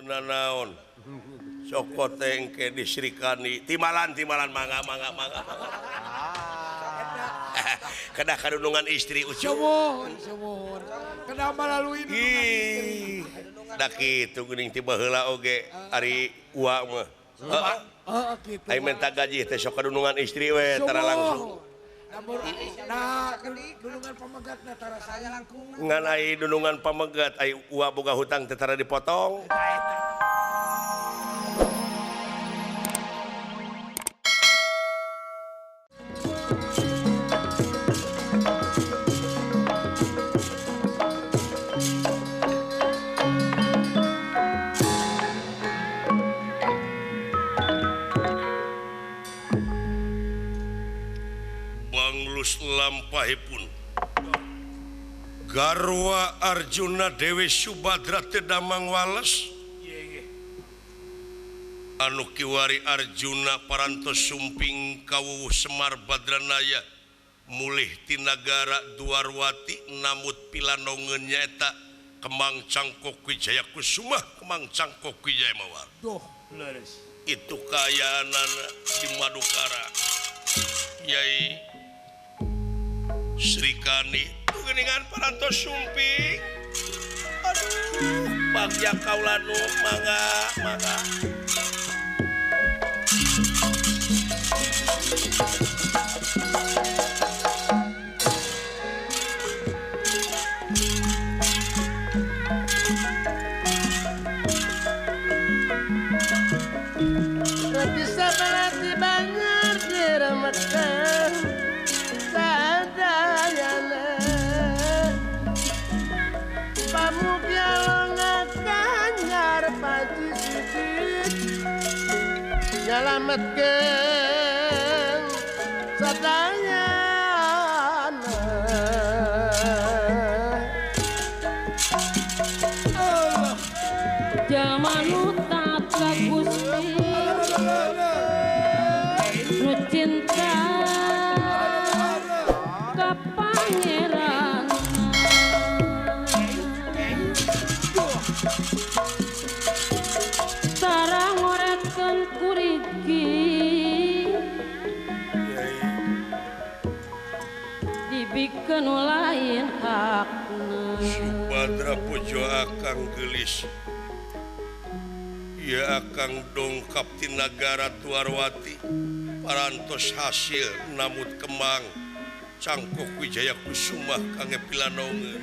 Nanaon sok teh engke di Srikandi timalan timalan mangga mangga mangga mangga. Kedah kadunungan istri ucu. Sumuhun sumuhun. Kedah melalui dunungan istri. Da kitu geuning ti baheula oge ari ua mah. Heeh. Heeh kitu. Ai menta gaji teh sok kadunungan istri we tara langsung. Nah, dunungan pamegatna tara saya langkung. Ngan ai dunungan pamegat ai ua boga hutang teh tara dipotong. Lampahipun garwa Arjuna Dewi Subadra teu damang wales anu kiwari Arjuna parantos sumping kawuwuh Semar Badranaya mulih ti nagara Dwarwati namut pilanongeun nyaeta Kemang Cangkok Wijaya Kusumah Kemang Cangkok Wijaya Mawar. Duh, leres. Itu kayaanana di Madukara. Yai Srikandi geuningan parantos sumping. Aduh, bagya kaula nu mangga mangga. Bisa berarti banyak diremetkan sadayana pamukya kanyar paci sidik nyalametkeun sadayana. Jalma nu taat ka Gusti nu cinta ka Pangeran tara ngoretkeun kurigi dibikeun lain hakna. Subadra pujo akang geulis. Ya akang dongkap ti nagara Dwarwati parantos hasil namut Kemang Cangkok Wijaya Kusumah kangge pilanongeun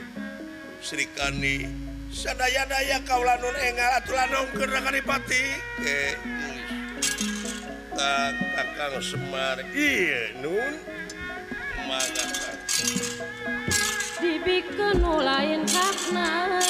Srikandi sadaya-daya kaula nun enggal atuh lanongkeun Ranganipati ke geus Kakang Semar ieu nun mangga dibikeun lain hakna.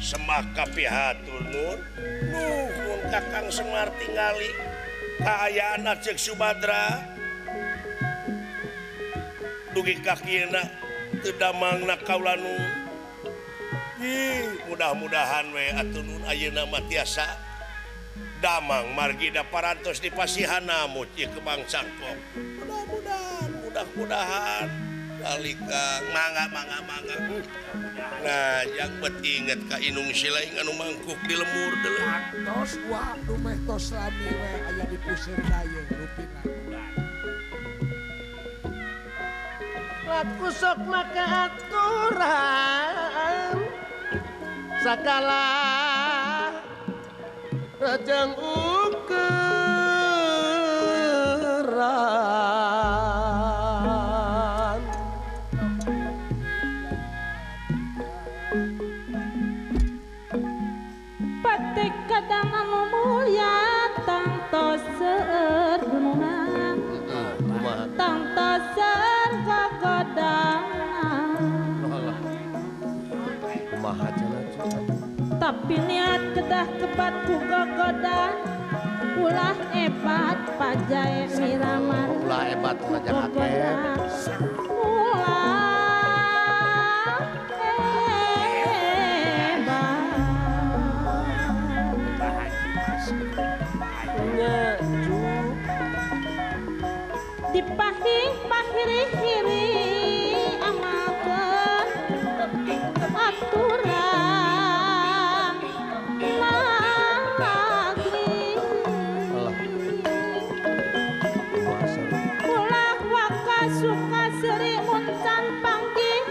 Semah kapihatur nun nuhun Kakang Semar tingali kaayaan Acek Subadra dugi ka kieuna teu damangna kaula nun. Mudah-mudahan we atuh nun ayeuna mah tiasa damang margi da parantos dipasihan namut ieu Kemang Cangkok. Mudah-mudahan mudah-mudahan kali Kang mangga mangga mangga. Nah, yang bet inget ka inung silaing anu mangkuk di lemur deuleu. Tos waktu meh tos lami we aya di puseur dayeuh rupina. Laku sok make aturan sakala rejeng ukuran. Patik kadang anu mulya tangtos seueur gunungan tangtos seueur gogodangan. Tapi niat kedah kebat ku gogodan ulah ebat pajae miraman ulah ebat pajak ulah Dipahing pahiri-hiri amalkeun aturan lagi. Ulah waka suka seri mun can panggih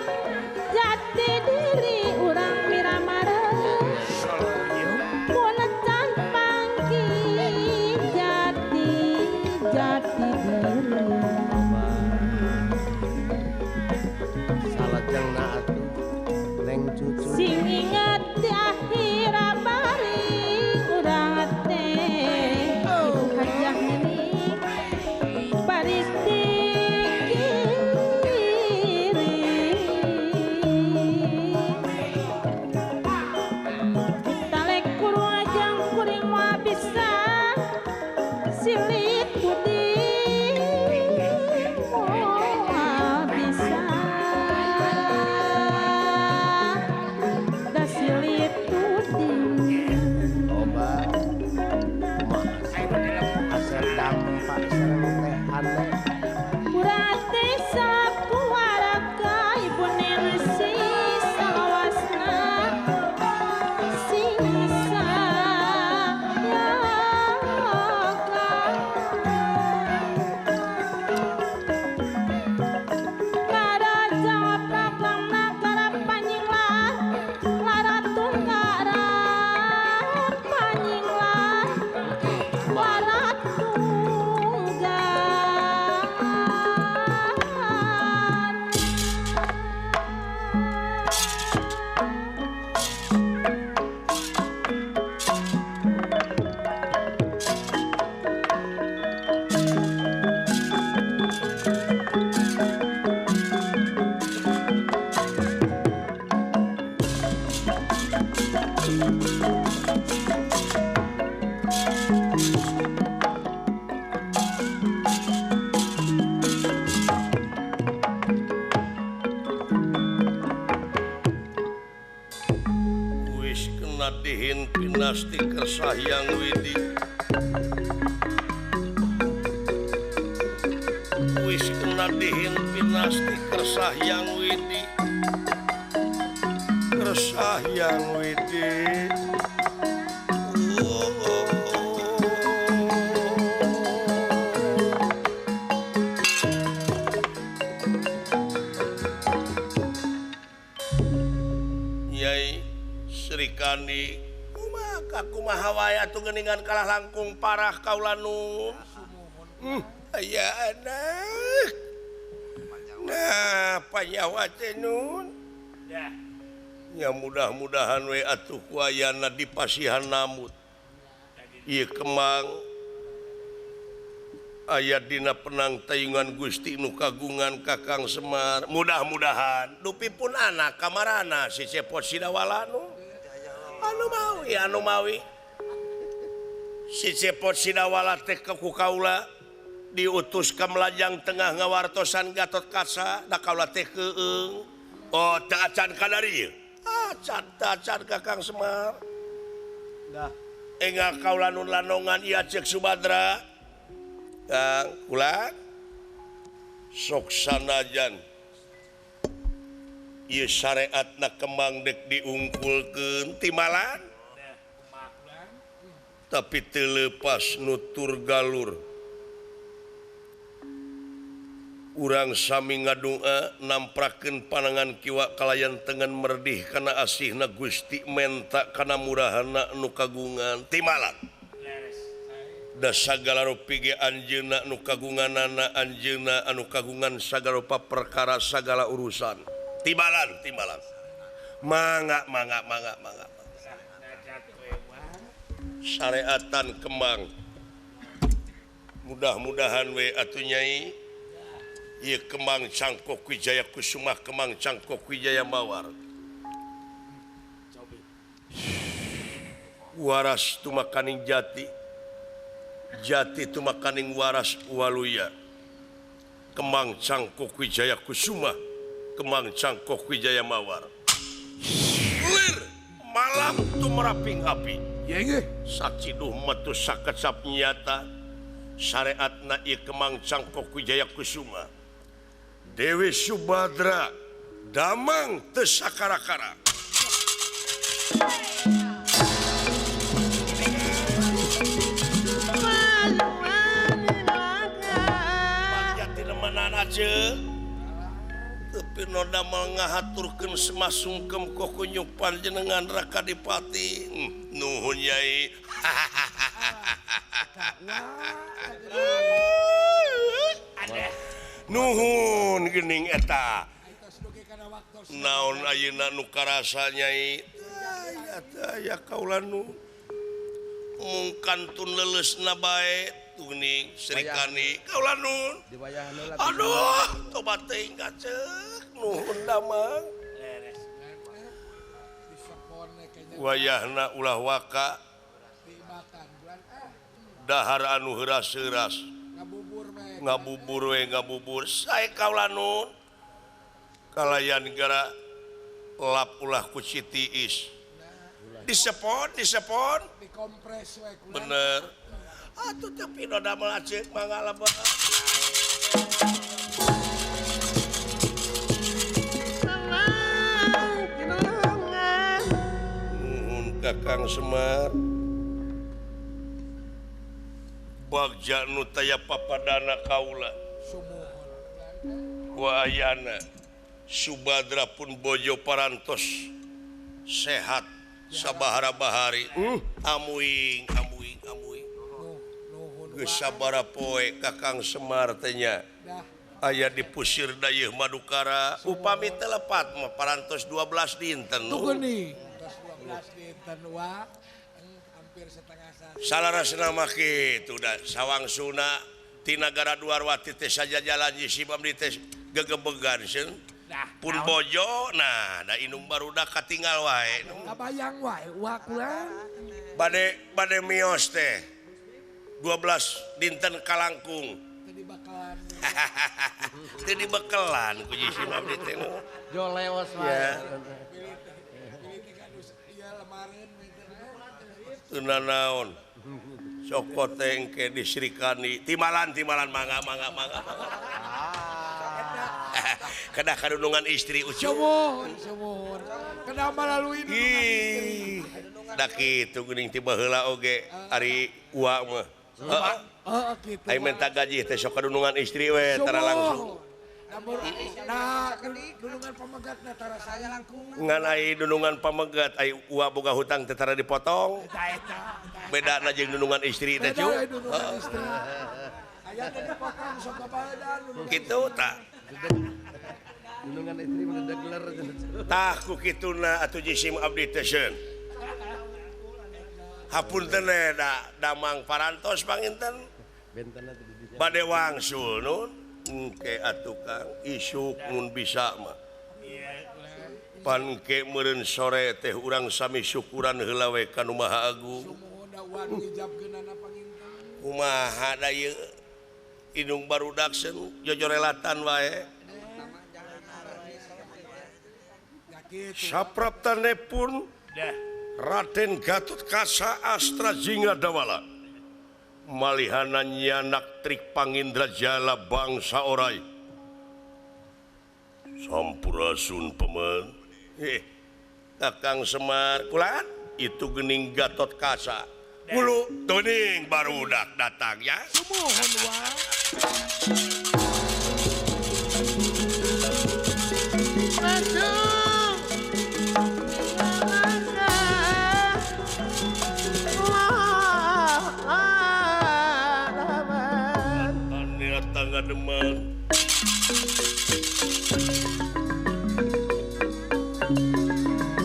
jati diri urang miramare. Mun can panggih jati jati diri. Salajengna atuh Neng Cucu. Sing inget di akhir bari urang teh Ibu Hajah Nini baris dikiri. Talek kurwajang kuring moal bisa silit budi moal bisa. Da silit budi. Loba kumaha asep dampak sareng teh aneh. Urang teh sakuwaraka Ibu Nensi salawasna sing sayoga. Karaja praklamna karapanyinglah laratung karapanyinglah waratunggan. Wis kena dihin pinasti Kersa Hyang Widi. Wis kena dihin pinasti Kersa Hyang Widi. Kersa Hyang Widi. Oh, oh, oh. Nyai Srikandi kumaha kumaha wae atuh geuningan kalah langkung parah kaula nu. Aya anak. Nah, panyawa teh nun. Ya mudah-mudahan we atuh ku ayana dipasihan namut. Ieu Kemang aya dina penang tayungan Gusti nu kagungan Kakang Semar. Mudah-mudahan dupi pun anak kamarana si Cepot Sidawala nu. Anu mawi anu mawi. Si Cepot Sidawala teh ku kaula diutus ka Melajang Tengah ngawartosan Gatot Kaca da kaula teh keung. Oh, teu acan ka dari ieu. Acan teu acan Kakang Semar. Dah. Enggal kaula nun lanongan ieu ceuk Subadra. Kang kula sok sanajan ieu syariatna Kemang dek diungkulkeun timalan tapi teu leupas nutur galur. Urang sami ngadua namprakeun panangan kiwa kalayan tengen merdih kana asihna Gusti menta kana murahana nu kagungan timalan. Da sagala rupi ge anjeunna nu kagunganana anjeunna anu kagungan sagala rupa perkara sagala urusan. Timalan timalan. Mangga mangga mangga mangga. Syariatan Kemang. Mudah-mudahan we atuh Nyai ieu Kemang Cangkok Wijaya Kusuma Kemang Cangkok Wijaya Mawar. Waras tumakaning jati. Jati tumakaning waras waluya. Kemang Cangkok Wijaya Kusuma Kemang Cangkok Wijaya Mawar. Lir malam tumeraping api. Saciduh metu sakecap nyata. Syariatna ieu Kemang Cangkok Wijaya Kusuma. Dewi Subadra damang teu sakara-kara. Jati remanan aja. Tapi noda ngahaturkeun semasungkem kokunyuk panjenengan Raka Dipati. Nuhun Yai. Nuhun geuning eta. Naon ayeuna nu karasa Nyai? Aya kaula nu mung kantun leuleusna bae tuning Srikandi kaula nun. Aduh, tobat teuing kaceuk nuhun damang. Wayahna ulah waka dahar anu heuras-heuras ngabubur we ngabubur sae kaula nun kalayan gara lap ulah ku citiis disepon disepon dikompres we bener atuh teu pino damel aceuk mangga lebet. Nuhun Kakang Semar. Bagja nu taya papadana kaula. Wayana Subadra pun bojo parantos sehat sabahara-bahari. Amuing amuing amuing. Geus sabaraha poe Kakang Semar teh nya aya di Pusir Dayeuh Madukara. Upami teu lepat mah parantos 12 dinten. Tuh geuning. 12 dinten wa hampir setengah sasi. Salarasna mah kitu da sawangsuna ti nagara Dwarwati teh sajajalan si abdi teh gegebegan seun. Pun bojo nah da indung barudak katinggal wae. Kabayang wae wa kula. Bade bade mios teh 12 dinten kalangkung. Teu dibakalan. Teu dibekelan ku si abdi teh. Jo leos wae. Teu nanaon. Sok teh engke di Srikandi timalan timalan mangga mangga mangga. Kedah kadunungan istri ucu. Sumuhun sumuhun. Kedah melalui dunungan istri. Da kitu geuning ti baheula oge ari ua mah. Heeh kitu. Ai menta gaji teh sok kadunungan istri we tara langsung. Nah, dunungan pamegatna tara saya langkung. Ngan ai dunungan pamegat ai ua boga hutang teh tara dipotong. Bedana jeung dunungan istri teh cu. Beda dunungan istri. Aya teh dipotong sok babaedan dunungan. Kitu tah. Dunungan istri mah degler. Tah ku kituna atuh jisim abdi teh seun. Hapunten da damang parantos panginten. Bentena teh di dinya. Bade wangsul nun. Engke atuh Kang isuk mun bisa mah. Pan ke meureun sore teh urang sami syukuran heula we ka Nu Maha Agung. Kumaha da ieu indung barudak seun jojorelatan wae. Sapraptane pun Raden Gatot Kaca Astra Jingga Dawala malihana nyanak trik pangindrajala bangsa orai. Sampurasun pemen. Kakang Semar kulan itu gening Gatot Kaca. Ulu tuning barudak datang ya. Sumuhun wa. Demen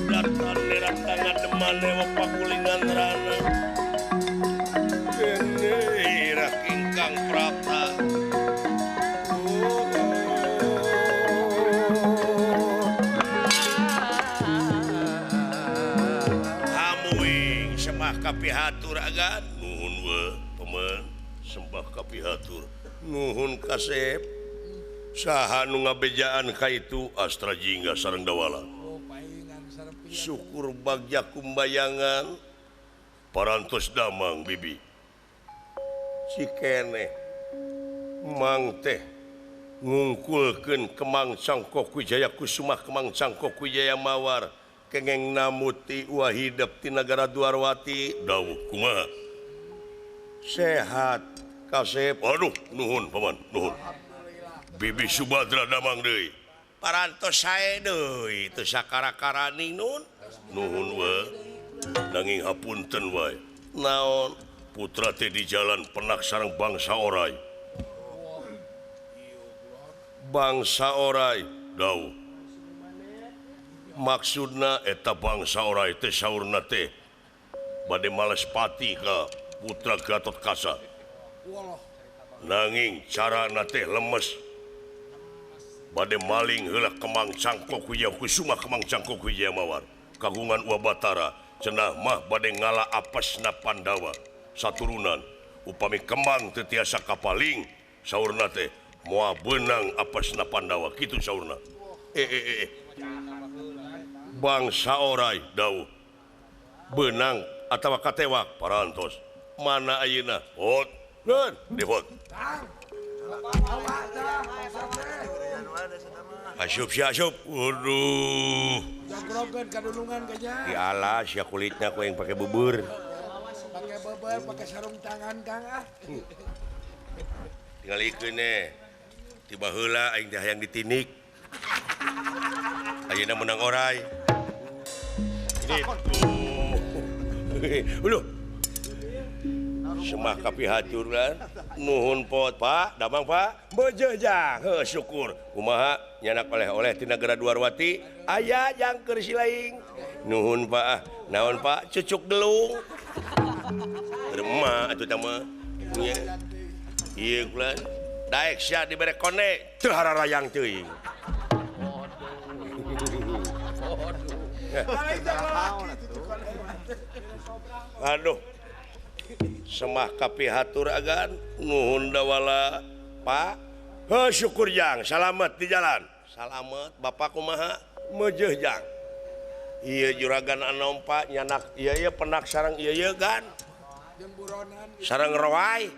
datang datang deman dewa pakulingan rana kene ingkang prapta hamuing sembah kapihatur agan nuhun we pemen sembah kapihatur nuhun kasep saha nu ngabejaan ka itu Astra Jingga sareng Dawala. Syukur bagja kumbayangan parantos damang bibi. Cikene mang teh ngungkulkeun Kemang Cangkok Wijaya Kusuma Kemang Cangkok Wijaya Mawar kengeng namuti wahidep ti nagara Dwarwati dawuh kumaha sehat kasep aduh nuhun paman nuhun Bibi Subadra damang deui parantos sae deui teu sakara-karaning nun nuhun we nanging hapunten wae naon putra teh di jalan penak sareng bangsa orai dawuh maksudna eta bangsa orai teh saurna teh bade males pati ka putra Gatot Kaca nanging carana teh lemes bade maling heula Kemang Cangkok Wijaya Kusuma Kemang Cangkok Wijaya Mawar kagungan Wa Batara cenah mah bade ngala apesna Pandawa saturunan upami Kemang teu tiasa kapaling saurna teh moal beunang apesna Pandawa kitu saurna bangsa orai dawuh beunang atawa katewak parantos mana ayeuna hot geun dihot asup sia asup waduh jagrokeun kadulungan kayaknya dialas ya kulitnya ku yang pakai bubur pakai sarung tangan Kang ah tingalikeun eh tiba heula aing teh hayang ditinik ayeuna menang orai gitu uluh semah kapihatur kan nuhun pot Pak damang Pak bejejang heuh syukur kumaha nyanak oleh-oleh ti nagara Dwarwati aya jangkeur silaing nuhun Pak naon Pak cucuk gelung remah atuh tah mah nya ieu kula daek sia dibere konde teu hararayang teuing aduh semah kapihatur agan nuhun dawala Pak heuh syukur jang salamet di jalan salamet bapak kumaha mejeuh jang ieu juragan anom Pak nyanak ieu ieu penak sareng ieu ieu gan sareng roai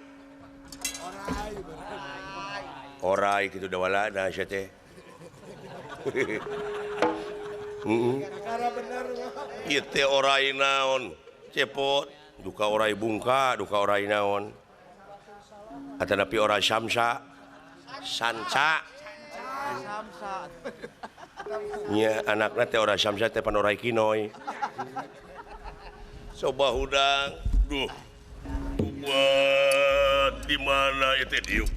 orai kitu dawala nah sia teh ieu teh orai naon cepot duka orai bungka duka orai naon atanapi orai samsa sanca nya anakna teh orai samsa teh pan orai kinoy coba hudang duh buat di mana ieu teh diuk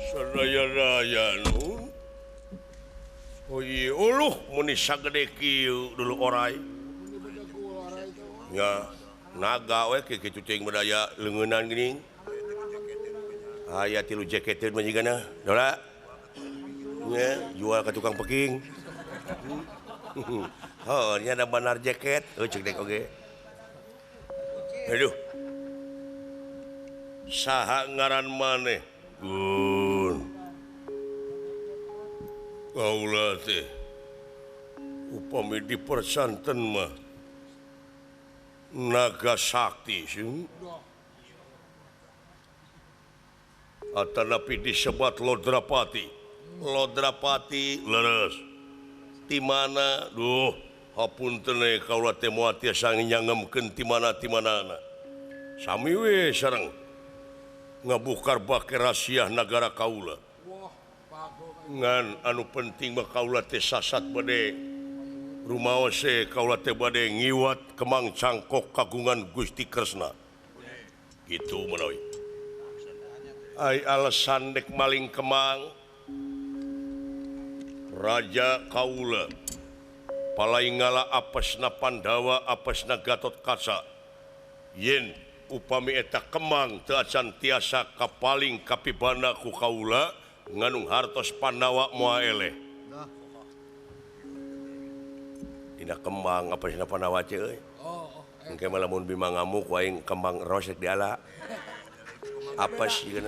sadaya-daya nu oh ieu uluh mun sagede kieu dulu orai ya naga we kitu cing bedaya leungeunnan geuning aya tilu jaketeun mah jigana dola nya jual ka tukang peking heuh nya ada banar jaket heuh cek dek oge aduh saha ngaran maneh gun kaula teh upami dipersanten mah Naga Sakti sih. Atanapi disebat Lodrapati. Lodrapati leres. Ti mana? Duh, hapunten we kaula teh moal tiasa nyangemkeun ti mana-ti manana. Sami we sareng ngabukar bake rasiah nagara kaula. Ngan anu penting mah kaula teh sasat bade rumaose kaula teh bade ngiwat Kemang Cangkok kagungan Gusti Kresna. Gitu menawi. Ai alasan dek maling Kemang Raja kaula palai ngala apesna Pandawa apesna Gatot Kaca yen upami eta Kemang teu acan tiasa kapaling kapibana ku kaula nganung hartos Pandawa moal eleh. Dina Kemang apesna Pandawa ce euy. Engke mah lamun Bima ngamuk wae Kemang rosek diala. Apes jeung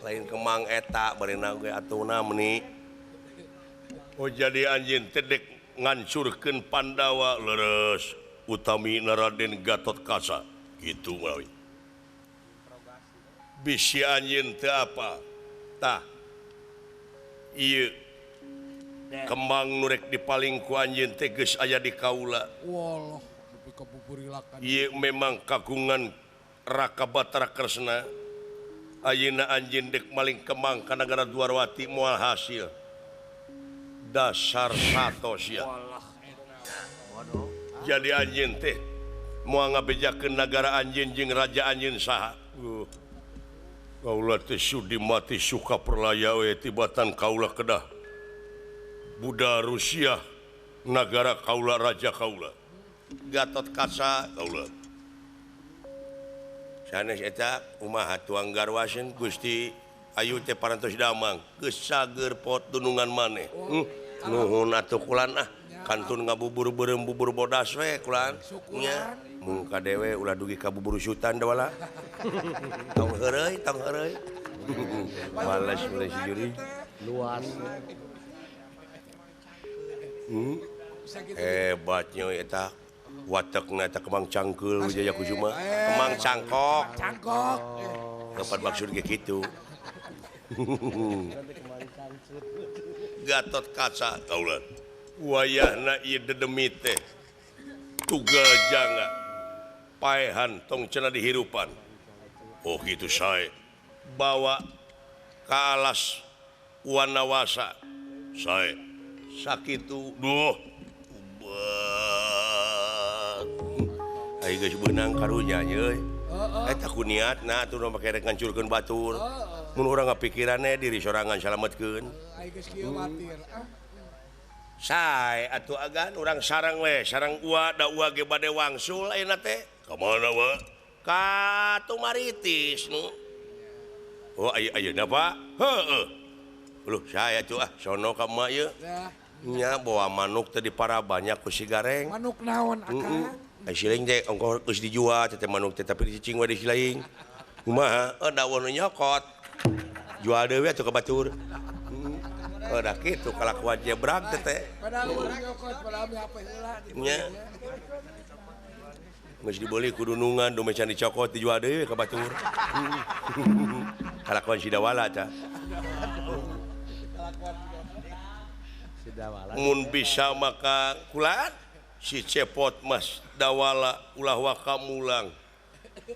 lain Kemang eta barena ge atuna meuni. Oh jadi anjeun teh dek ngancurkeun Pandawa leres utami Raden Gatot Kaca. Gitu melalui. Bisi anjeun teu apa? Tah. Ieu kembang nu rek dipaling ku anjeun teh geus aya di kaula. Wallah, nepi ka buburilakan. Ieu memang kagungan Raka Batara Kresna. Ayeuna anjeun dek maling kembang ka nagara Dwarwati moal hasil. Dasar satos ya. Jadi anjeun teh moal ngabejakeun nagara anjeun jeung raja anjeun saha. Kaula teh sudi mati suka perlaya we tibatan kaula kedah Buddha Rusia nagara kaula raja kaula Gatot Kaca kaula sanes eta kumaha tuang garwaseun Gusti Ayu teh parantos damang geus sager pot dunungan maneh. Nuhun atuh kulan ah kantun ngabubur beureum bubur bodas we kulan nya mung ka dewe ulah dugi ka bubur sutan dawala tong heureuy tong heureuy malas mulai si juri luas. Hebatnya eta watekna eta kemang cangkeul Wijaya Kusuma kemang cangkok cangkok kapan maksud ge kitu. Gatot Kaca kaulan wayahna ieu dedemi teh tugal janga paehan tong cenah dihirupan. Oh gitu sae bawa ka alas Wanawasa sae sakitu duh ubat ai geus beunang karunya euy eta ku niatna atuh nu make rek ngancurkeun batur mun urang ngapikiranna diri sorangan salametkeun ai geus kieu watir ah. Sae atuh agan urang sarang we sarang ua da ua ge bade wangsul ayeuna teh ka mana wa ka Tumaritis nu. Oh ayeuna Pak heueuh leuh sae atuh ah sono ka emak ieu nya bawa manuk teh diparabanyak ku si Gareng. Manuk naon akang? Ai siling teh ongkoh geus dijual teh manuk teh tapi dicicing we di silaing. Kumaha da nu nyokot jual deui atuh ka batur. Oh dah kitu kalakuan jebrag teh teh. Padahal urang nyokot padahal mi apa heula nya. Geus dibeuli ku dunungan dume can dicokot dijual deui ka batur. Kalakuan si Dawala tah. Mun bisa maka kulan si Cepot Mas Dawala ulah waka mulang.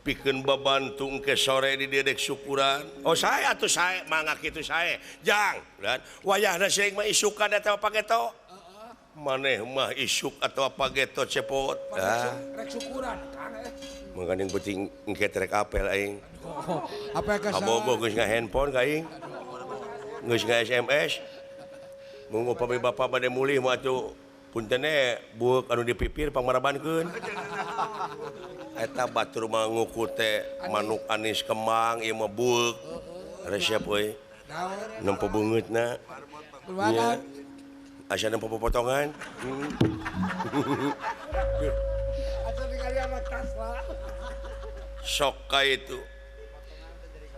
Pikeun babantu engke sore di dedek syukuran. Oh saya atuh sae mangga kitu sae. Jang, dan wayahna seuing mah isukan atawa pageto. Maneh mah isuk atawa pageto Cepot. Ah. Rek syukuran Kang eh. Mangkaning penting engke rek apel aing. Apa ka Kabogo geus nga-handphone ka aing. Geus nga-SMS. Mun upami bapa bade mulih mah atuh punten bueuk anu dipipir pangmarabankeun. Eta batur mah nguku teh manuk anis kembang ieu mah bueuk. Resep euy. Nempo beungeutna. Nya. Asa nempo popotongan. Asa ningali anak Tesla. Sok ka itu.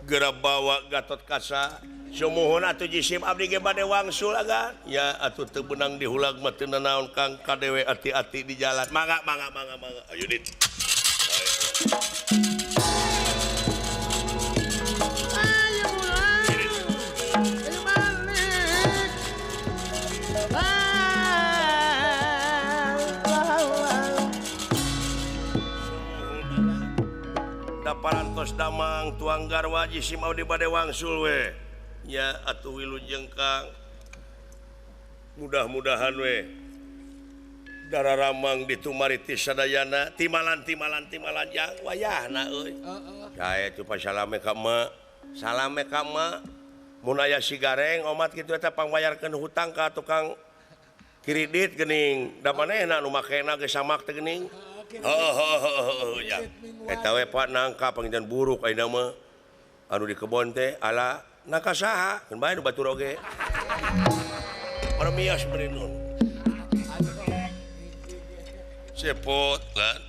Geura bawa Gatot Kaca. Sumuhun atuh jisim abdi ge bade wangsul agan. Ya atuh teu beunang dihulag mah teu nanaon Kang kadewe ati-ati di jalan. Mangga mangga mangga mangga. Ayo dit. Ayo pulang, ayo balik. Daparantos damang tuang garwa jisim abdi bade wangsul we. Ya atuh wilujeng Kang. Mudah-mudahan we darah ramang di Tumaritis sadayana timalan timalan timalan jang wayahna euy. Sae tu pasalame ka emak. Salame ka emak. Mun aya si Gareng omat kitu eta pangbayarkeun hutang ka tukang kredit geuning. Da manehna nu makena geus samak teh geuning. Heuh heuh heuh ya. Eta we Pak nangka panginten buruk ayeuna mah. Anu di kebon teh ala nangka saha keun bae nu batur oge. Parmias beri nun. Cepot lan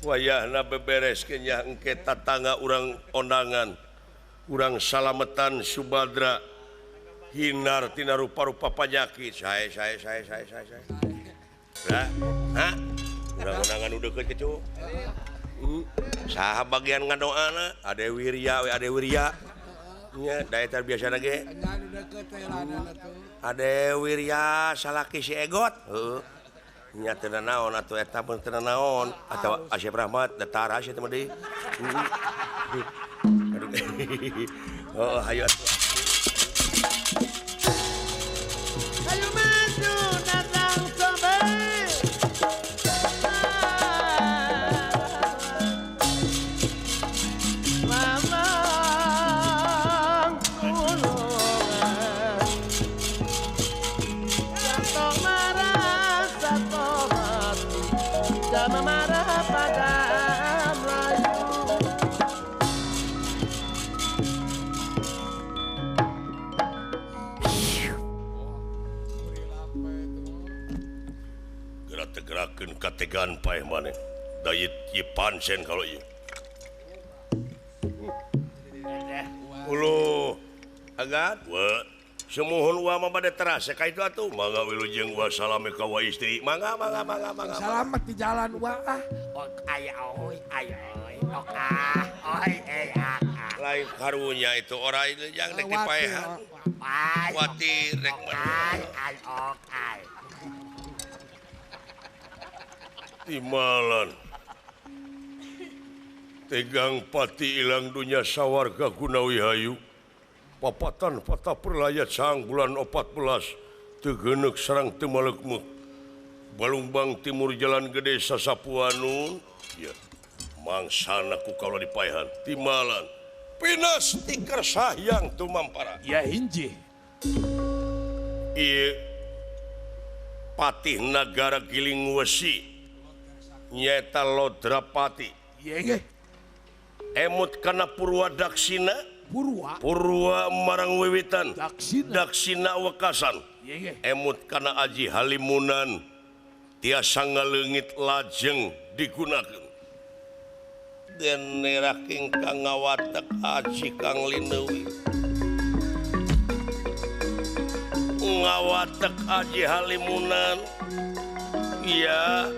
wayahna bebereskeun nya engke tatangga urang ondangan urang salametan Subadra hinar tina rupa-rupa panyakit sae sae sae sae sae sae. Lah, ha? Urang ondangan nu deukeut kitu. Saha bagian ngadoana Ade Wirya we Ade Wirya. Nya da eta biasana ge. Ade Wirya salaki si Egot. Heeh. Nya teu naon atuh eta pun teu naon atawa Asep Rahmat da tara sia teh mah deui. Aduh. Oh, hayu atuh. Hayu maju datang sobe. Mamang tulungan. Jatuh marah satu mati. Jangan marah pada Melayu. Gerakeun kategan paeh maneh. Da ieu pancen kalau ieu. Uluh, agat we. Sumuhun wa mah bade terasa ka itu atuh. Mangga wilujeng wa salame ka wa istri. Mangga mangga mangga mangga. Salamet di jalan wa ah. Ok aya oi aya oi ok ah oi eh ah. Lain karunya itu orai yang rek dipaehan. Kuatir rek ay ay ok ay. Timalan tegang pati ilang dunya sawarga gunawi hayu papatan patah perlayat sang bulan 14 teu sarang teu malekmuk Balungbang timur jalan gede sasapuanun ya mangsana ku kaula dipaehan timalan pinas tikar sahyang tumampara ya injih ieu patih nagara Giling Wesi nyata Lodrapati emut kana Purwa Daksina Purwa Purwa marang wiwitan Daksina, Daksina wekasan emut kana Aji Halimunan tiasa ngaleungit lajeng digunakeun den raking kang ngawatek aji kang lineuwi ngawatek Aji Halimunan ya.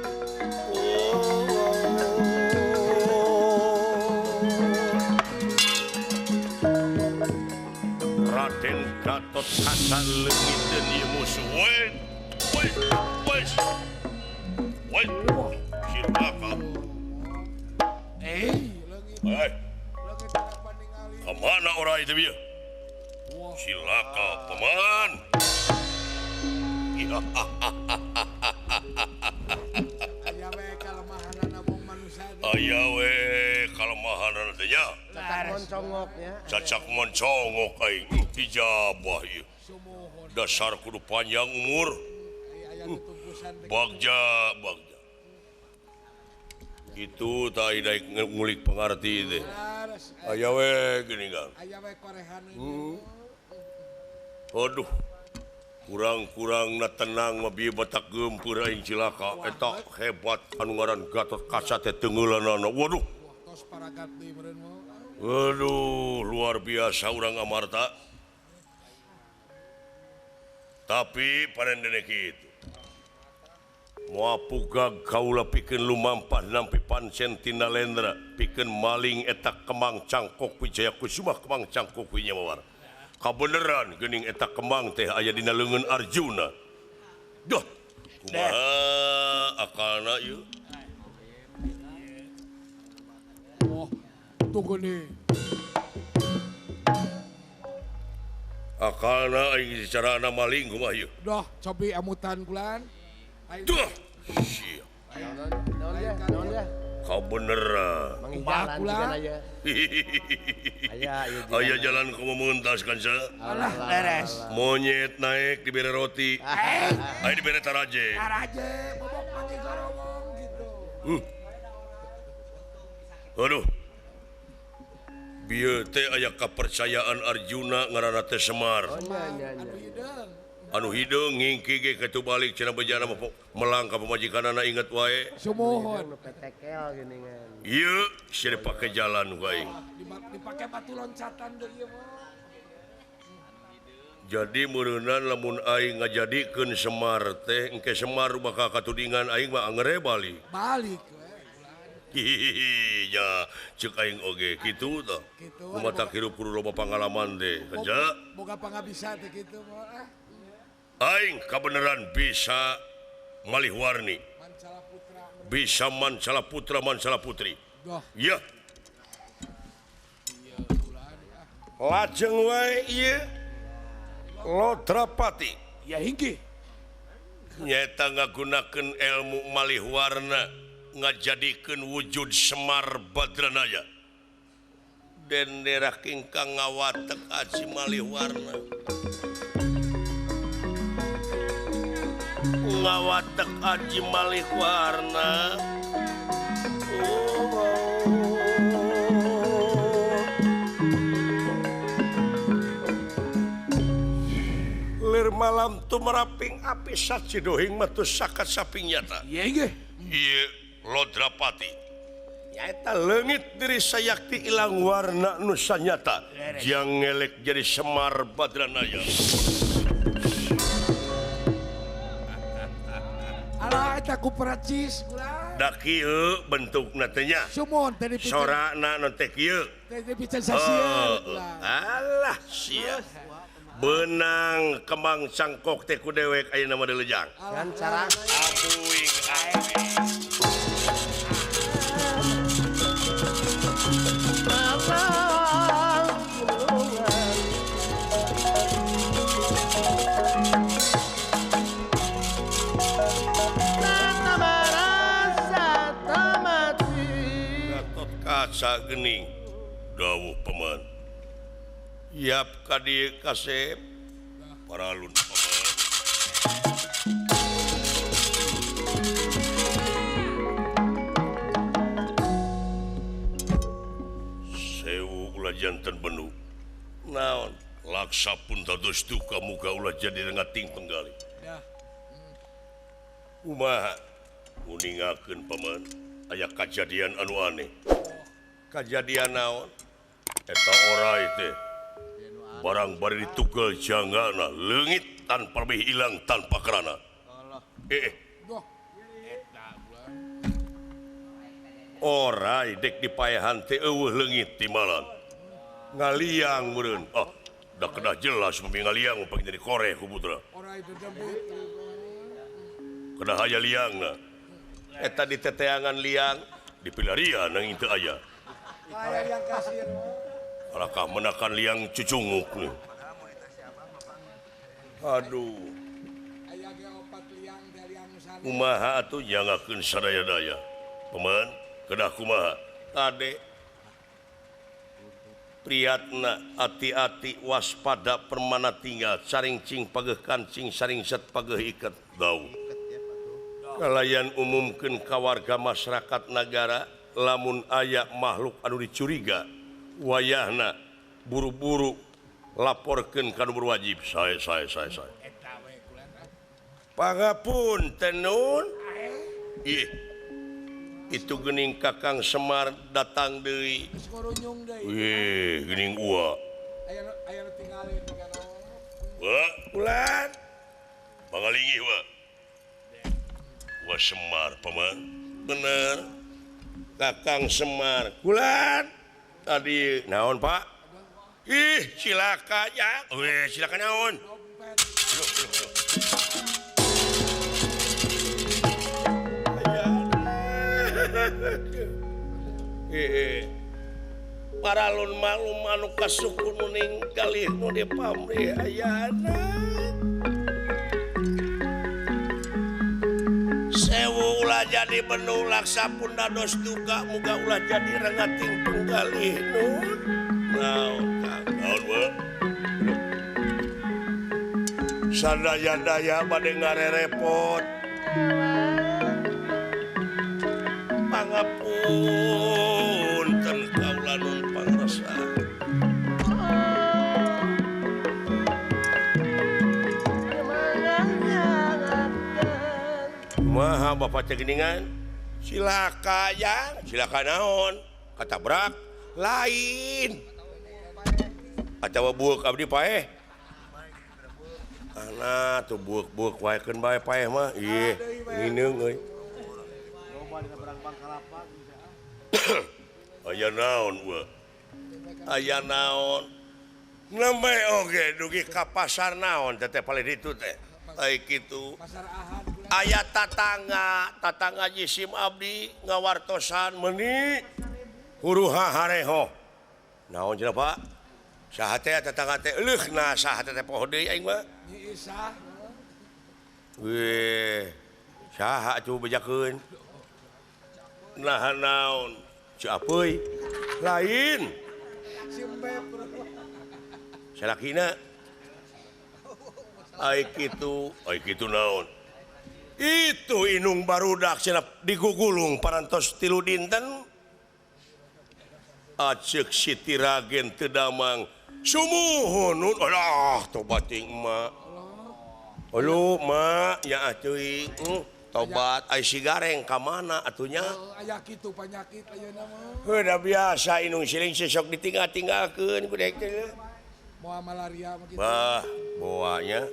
Raden Gatot Kaca leungiteun ieu musuh. Woi, woi, woi. Woi. Cilaka. Eh, leungit. Hei. Leungit kenapa ningali? Kamana ora itu bieu? Cilaka, paman. Aya we kalemahanana teh nya. Cacak moncongok nya. Cacak moncongok aing dijabah ieu. Dasar kudu panjang umur. Bagja, bagja. Itu tah daek ngulik pangarti teh. Aya we geuning kan. Aya we korehan. Aduh. Kurang-kurang na tenang mah bieu batak geumpeur aing cilaka eta hebat anu ngaran Gatot Kaca teh teungeulanana. Waduh. Tos paragat deui meureun mah. Aduh, luar biasa urang Amarta. Tapi parendene kitu. Moal pugag kaula pikeun lumampah nampi pancen tina lendra, pikeun maling eta kemang cangkok Wijaya Kusuma kemang cangkok nya mawar. Kabeneran geuning eta kemang teh aya dina leungeun Arjuna. Duh, kumaha akalna ieu? Oh, tunggu nih. Akalna aing carana maling kumaha ieu? Duh, cobi amutan kulan. Duh, sia. Naon ya? Kabeneran. Kumaha kulan? Aya jalan kumaha mentas kan sa? Alah, beres. Monyet naik dibere roti. Aya dibere taraje. Taraje, bobok panggil gorowong gitu. Aduh. Bieu teh aya kapercayaan Arjuna ngaranna teh Semar. Oh, nya nya. Anu hideung ngingki ge kitu balik cenah bejana melang ka pamajikanana inget wae. Sumuhun. Petekel geuningan. Ieu sia dipake jalan ku aing. Dipake batu loncatan deui ieu mah. Jadi meureunan lamun aing ngajadikeun Semar teh engke Semar bakal katudingan aing mah angere balik. Balik we. Hihihi ya cek aing oge kitu tah. Kumaha hirup kudu loba pangalaman teh. Aja. Boga pangabisa teh kitu mah. Aing kabeneran bisa malih warni. Bisa mancala putra mancala putri. Ya. Lajeng wae ieu Lodrapati. Ya hinggi. Nyaeta ngagunakeun ilmu malih warna ngajadikeun wujud Semar Badranaya. Denderah ingkang ngawatek aji malih warna. Ngawatek aji malih warna. Lir malam tumeraping api sacidohing metu sakat saping nyata. Iya nggih. Ieu Lodrapati. Nyaeta leungit diri sayakti ilang warna nu sanyata. Jang ngelek jadi Semar Badranaya. Alah eta ku Perancis ulah. Da kieu bentukna teh nya. Sumon teh dipicen. Sorana nu teh kieu. Teh dipicen sasieun. Alah sia. Benang kembang cangkok teh ku dewek ayeuna mah dilejang. Dan cara abuing aing. Gatot Kaca geuning dawuh paman. Yap kadi kasep paralun paman. Sewu ulah janten benu. Naon laksa pun dados duka muga ulah jadi rengating penggali. Kumaha uningakeun paman aya kajadian anu aneh. Kajadian naon? Eta orai teh barang bari ditugel janggana leungit tanpa lebih hilang tanpa kerana. Orai dek dipaehan teh eueuh leungit timalan. Ngaliang meureun. Oh, da kedah jelas memi ngaliang upang jadi koreh ku putra. Kedah aya liangna. Eta diteteangan liang dipilarian nang teu aya. Alakah menakan liang cucunguk nih. Aduh. Kumaha atuh jangakeun sadaya-daya. Paman, kedah kumaha? Ade. Priyatna ati-ati waspada permana tinggal saring cing pageuh kancing saring set pageuh iket dau. Kalayan umumkeun ka warga masyarakat nagara lamun aya makhluk anu dicuriga wayahna buru-buru laporkeun ka nu berwajib. Sae sae sae sae. Pangapunten nun. Ih. Itu geuning Kakang Semar datang deui. Wih, geuning ua. Aya nu tingalin kana. Wa, ulan. Pangalingih wa. Wa Semar paman. Bener. Kakang Semar. Kulan. Tadi naon Pak? Ih, cilaka ya. Weh, cilaka naon? Paralun malum anu kasuku nu ninggalih nu dipamrih ayana. Sewu ulah jadi benu laksa pun dados duka muga ulah jadi rengating penggalih nun. Naon naon we? Sadaya-daya bade ngarerepot. Pangapunten kaula nun pangrasa. Maha bapak cegeningan silaka ya silaka naon katabrak lain atawa buuk abdi paeh ana tuh buuk-buuk waekeun bae paeh mah ih ngineung euy. Aya naon we? Aya naon? Nembe oge dugi ka pasar naon teh paling ditu teh. Ai kitu. Aya tatangga, tatangga jisim abdi ngawartosan meuni huruha hareho. Naon cenah Pak? Saha teh tatangga teh leuh na saha teh poho deui aing mah. Nyi Isah. Weh, saha atuh bejakeun? Nah naon? Ci apeuy? Lain. Salakina. Ai kitu naon? Itu inung barudak cenah digugulung parantos 3 dinten. Aceuk Siti Ragen teu damang. Sumuhun nun alah tobat ting emak. Aduh mak ya teuing tobat ai si gareng ka mana atuh nya? Aya kitu panyakit ayeuna mah. Heuh da biasa inung siling sesok ditinggal-tinggalkeun ku dek teh. Moal malaria mah kitu. Bah, boanya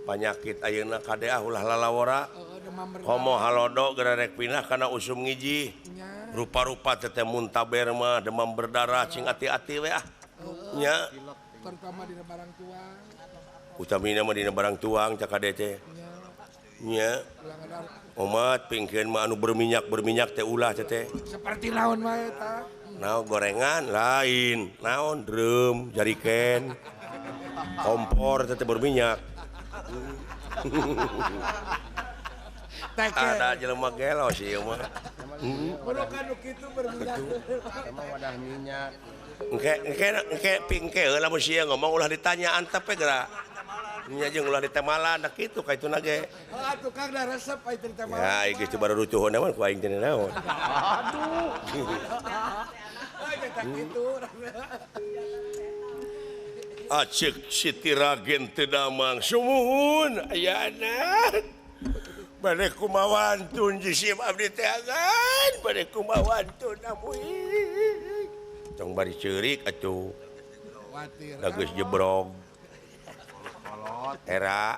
panyakit ayeuna kade ah ulah lalawora. Komo halodo geura rek pindah kana usum ngiji. Rupa-rupa teh muntaber mah demam berdarah cing ati-ati we ah. Nya terutama dina barang tuang. Utamina mah dina barang tuang cak kade teh. Nya. Omat pingkeun mah anu berminyak-berminyak teh ulah teh teh. Seperti naon wae eta? Naon gorengan lain, naon drum, jariken, kompor teh berminyak. Ada jelema gelo sih ieu mah. Merokan nu kitu berminyak. Emang wadah minyak. Engke pingke heula mun sia ngomong ulah ditanya antep we geura. Nya jeung ulah ditemalan da kitu ka ituna ge. Heuh tukang da resep ai teh ditemalan. Ya geus teu baru rucuhun mah ku aing teh naon. Aduh. Eta kitu. Aceuk Siti Ragen teu damang sumuhun ayana. Bade kumawantun jisim abdi teh agan, bade kumawantun amuing. Tong bari ceurik atuh. Da geus jebrog. Era.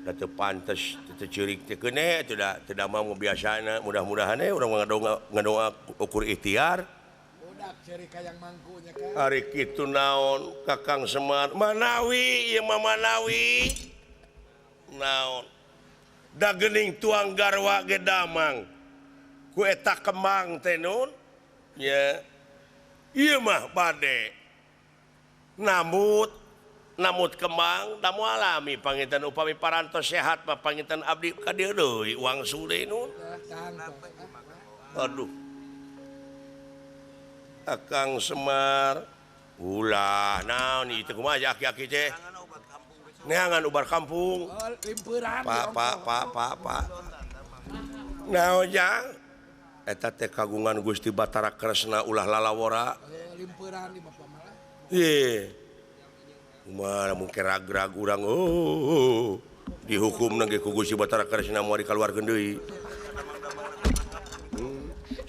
Da teu pantes teu ceurik teh keune atuh da teu damang mah biasana mudah-mudahan we urang ngadoa ukur ikhtiar. Budak ceurik hayang mangku nya kan. Ari kitu naon Kakang Semar Manawi ieu mah Manawi. Naon da geuning tuang garwa ge damang ku eta kembang teh nun nya ieu mah bade namut kembang da moal alami panginten upami parantos sehat mah panginten abdi ka dieu deui wangsul deui nun. Aduh Akang Semar ulah naon ieu teh kumaha aki-aki teh neangan ubar kampung. Pak pak pak pak pak. Naon jang? Eta teh kagungan Gusti Batara Kresna ulah lalawora. Limpuran di bapak malah. Ye. Kumaha lamun ragrag urang oh dihukumna ge ku Gusti Batara Kresna moal dikaluarkeun deui.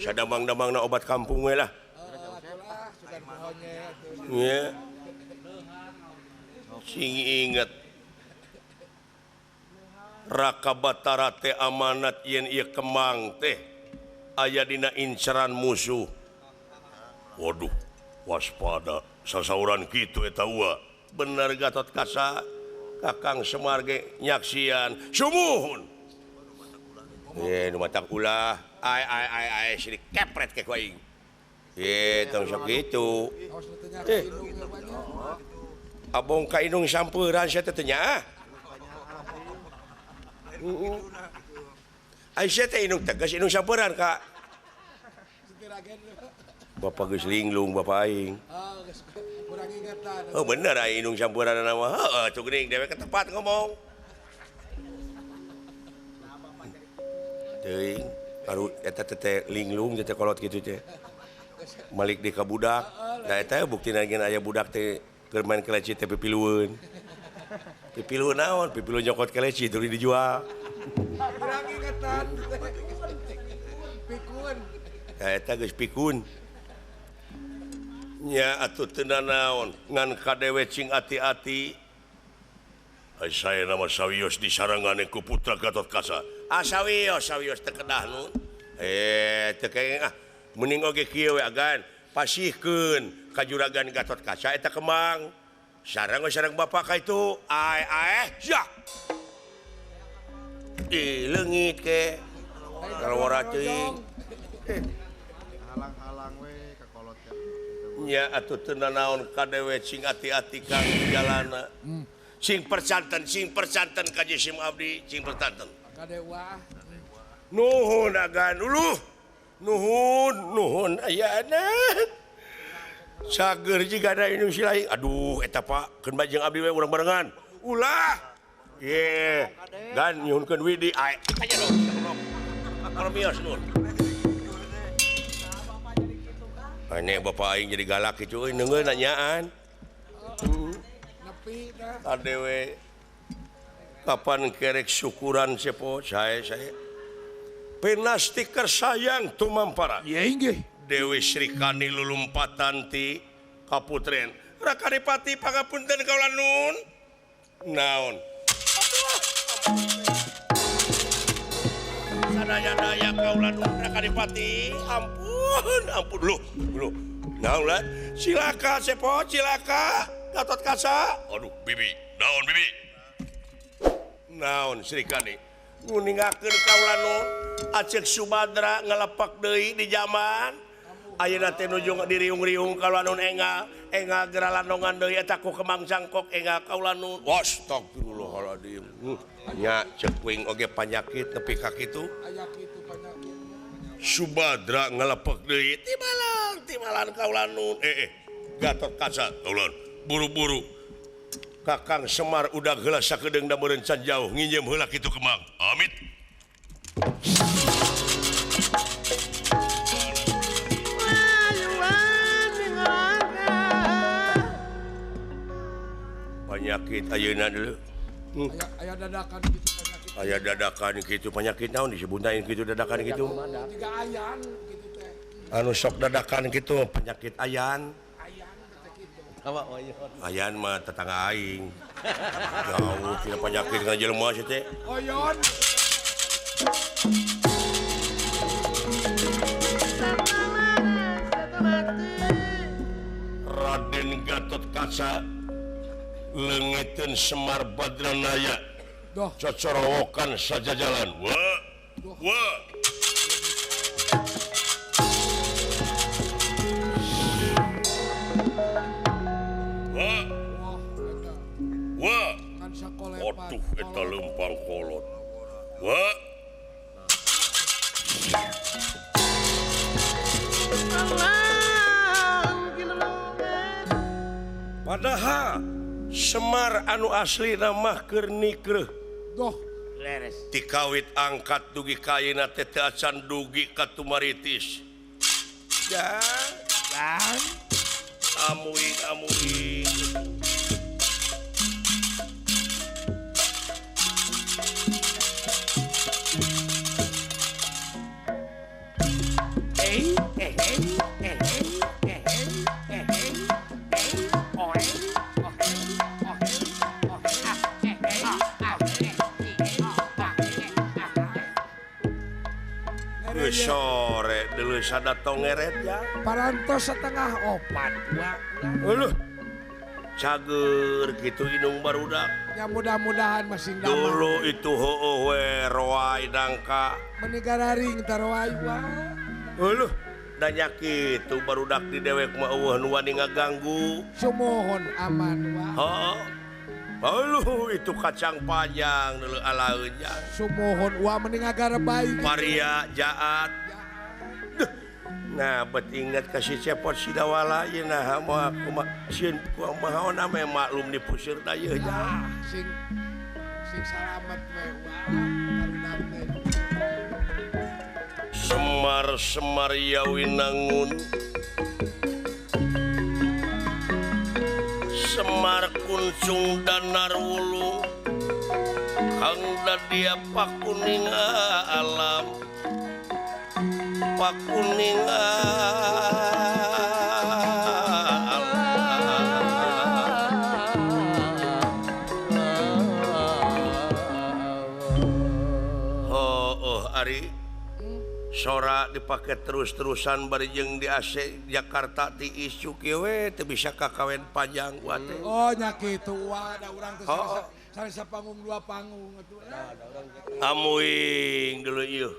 Sadamang-damangna obat kampung we lah. Nya. Sing inget Raka Batara teh amanat yen ieu kembang teh aya dina inceran musuh. Waduh, waspada sasauran kitu eta ua. Bener Gatot Kaca, Kakang Semar ge nyaksian. Sumuhun. Nu matak ulah. Ai ai ai ai sidik kepret ke ku aing. Tong sok kitu. Abong ka indung sampuran sia teh nya. Ai sia teh indung tegas indung sampuran ka. Bapak geus linglung bapak aing. Kurang ingatan. Oh bener ai indung sampuran mah. Heeh tuh geuning dewek tepat ngomong. Teuing baru eta teh linglung teh kolot kitu teh. Malik di ka budak. Da eta buktina geun aya budak teh keur main keleci teh pipilueun. Pipilueun naon? Pipilueun nyokot keleci tuluy dijual. Kurang ingetan. Pikun. Eta geus pikun. Nya atuh teu nanaon ngan kadewe cing ati-ati. Ai saya nama sawios disarangane ku putra Gatot Kaca. Ah sawios sawios teu kedah nun. Teu kenging ah mending oge kieu we agan pasihkeun ka juragan Gatot Kaca eta kemang. Sareng we sareng bapak ka itu. Ae ae sia. Ih leungit ke. Kalawara teuing. Halang-halang we ka kolot ka. Nya atuh teu nanaon ka dewe sing ati-ati kang jalana. Sing percanten ka jisim abdi, sing percanten. Ka dewa. Nuhun agan uluh. Nuhun, nuhun ayana. Cager jiga da indung silaing. Aduh eta Pak, keun bae jeung abdi we urang barengan. Ulah. Ye. Gan nyuhunkeun widi ae. Aja dong. Kalau mios nun. Ini bapak aing jadi galak gitu euy neungeun nanyaan. Nepi tah. Adewe kapan kerek syukuran sepo saya. Pinastiker sayang tumampara. Iya inggih. Dewi Sri Kandi lulumpatan ti kaputren. Rakaripati pangapunten kaula nun. Naon? Sadaya-daya kaula nun Rakaripati. Ampun, ampun lu, lu. Naon lah? Cilaka sepo, cilaka. Gatot Kaca. Aduh, bibi. Naon bibi? Naon Sri Kandi? Nguningakeun kaula nun Acek Subadra ngalepak deui di zaman ayeuna teh nuju diriung-riung kaula nun engal engal geralandongan deui eta ku kemang cangkok engal kaula nun. Astagfirullahaladzim. Nya ceuk kuing oge panyakit nepi ka kitu. Aya kitu panyakit. Subadra ngalepak deui timalan timalan kaula nun. Gatot Kaca kaula buru-buru. Kakang Semar udah heula sakedeung da meureun can jauh nginjem heula kitu kemang. Amit. Penyakit ayeuna dulu. Aya dadakan kitu penyakit. Aya dadakan kitu penyakit naon disebutna kitu dadakan kitu? Tiga ayan kitu teh. Anu sok dadakan kitu penyakit ayan. Ayan mah tetangga aing. Jauh tina penyakit kana jelema sia teh. Oyon. Raden Gatot Kaca leungiteun Semar Badranaya. Cocorowokan sajajalan. Wah. Wah. Wah. Aduh eta leumpang kolot. Wah. Padahal Semar anu asli mah keur nikreuh. Doh, leres. Tikawit angkat dugi ka ayeuna teh teu acan dugi ka tumaritis. Jang, jang. Amuing amuing. Sore dulu sada tongeret ya. Parantos 3:30 wa. Uluh. Cager gitu inung barudak. Ya mudah-mudahan masing damang. Dulu itu heueuh we roai dangka. Meni gararing taroai wa. Uluh, danya kitu barudak di dewek mah eueuh nu wani ngaganggu. Sumuhun aman wa. Heeh. Aduh, itu kacang panjang dulu alaeun jang. Sumuhun wa mending agar baik. Paria jaat. Duh. Nah, bet ingat kasih cepot si dawala ieu nah moal kumaha sieun kumaha ame maklum dipusir da ieu jang. Sing sing salamet we wa barudak teh. Semar-semar Yawinangun. Semar Kuncung Danar Wulu Kang Dadia Pakuning alam Pakuning alam. Oh, oh Ari Sora dipake terus-terusan bari jeung di AC Jakarta ti isu kieu we teu bisa kakawen panjang wa teh. Oh nya kitu wa da urang teh saresa panggung dua panggung atuh. Amuing dulu ieu.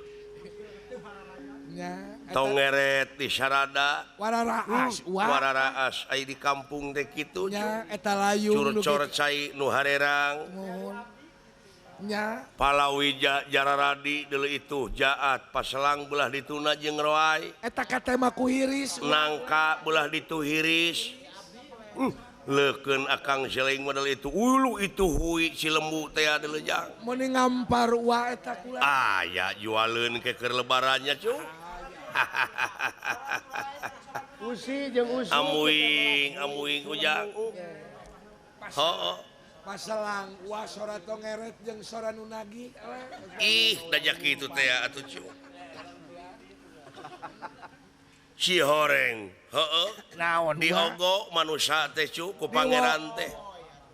Nya tong ngeret di Sarada wararaas wa wararaas ai di kampung teh kitu nya eta layung curcor cai nu harerang. Nya palawija jararadi deuleu itu jaat paselang belah dituna jeung roai eta katema ku hiris nangka belah ditu hiris leukeun akang seleng model itu ulu itu hui si lembu teh deuleu jang meuni ngampar wa eta kula aya jualeun ke keur lebarannya cu usi jeung usi amuing amuing ujang heuh paselang wah sora tongeret jeung sora nu nagih ih da kitu teh atuh cu si horeng heueuh naon diogo manusa teh cu ku pangeran teh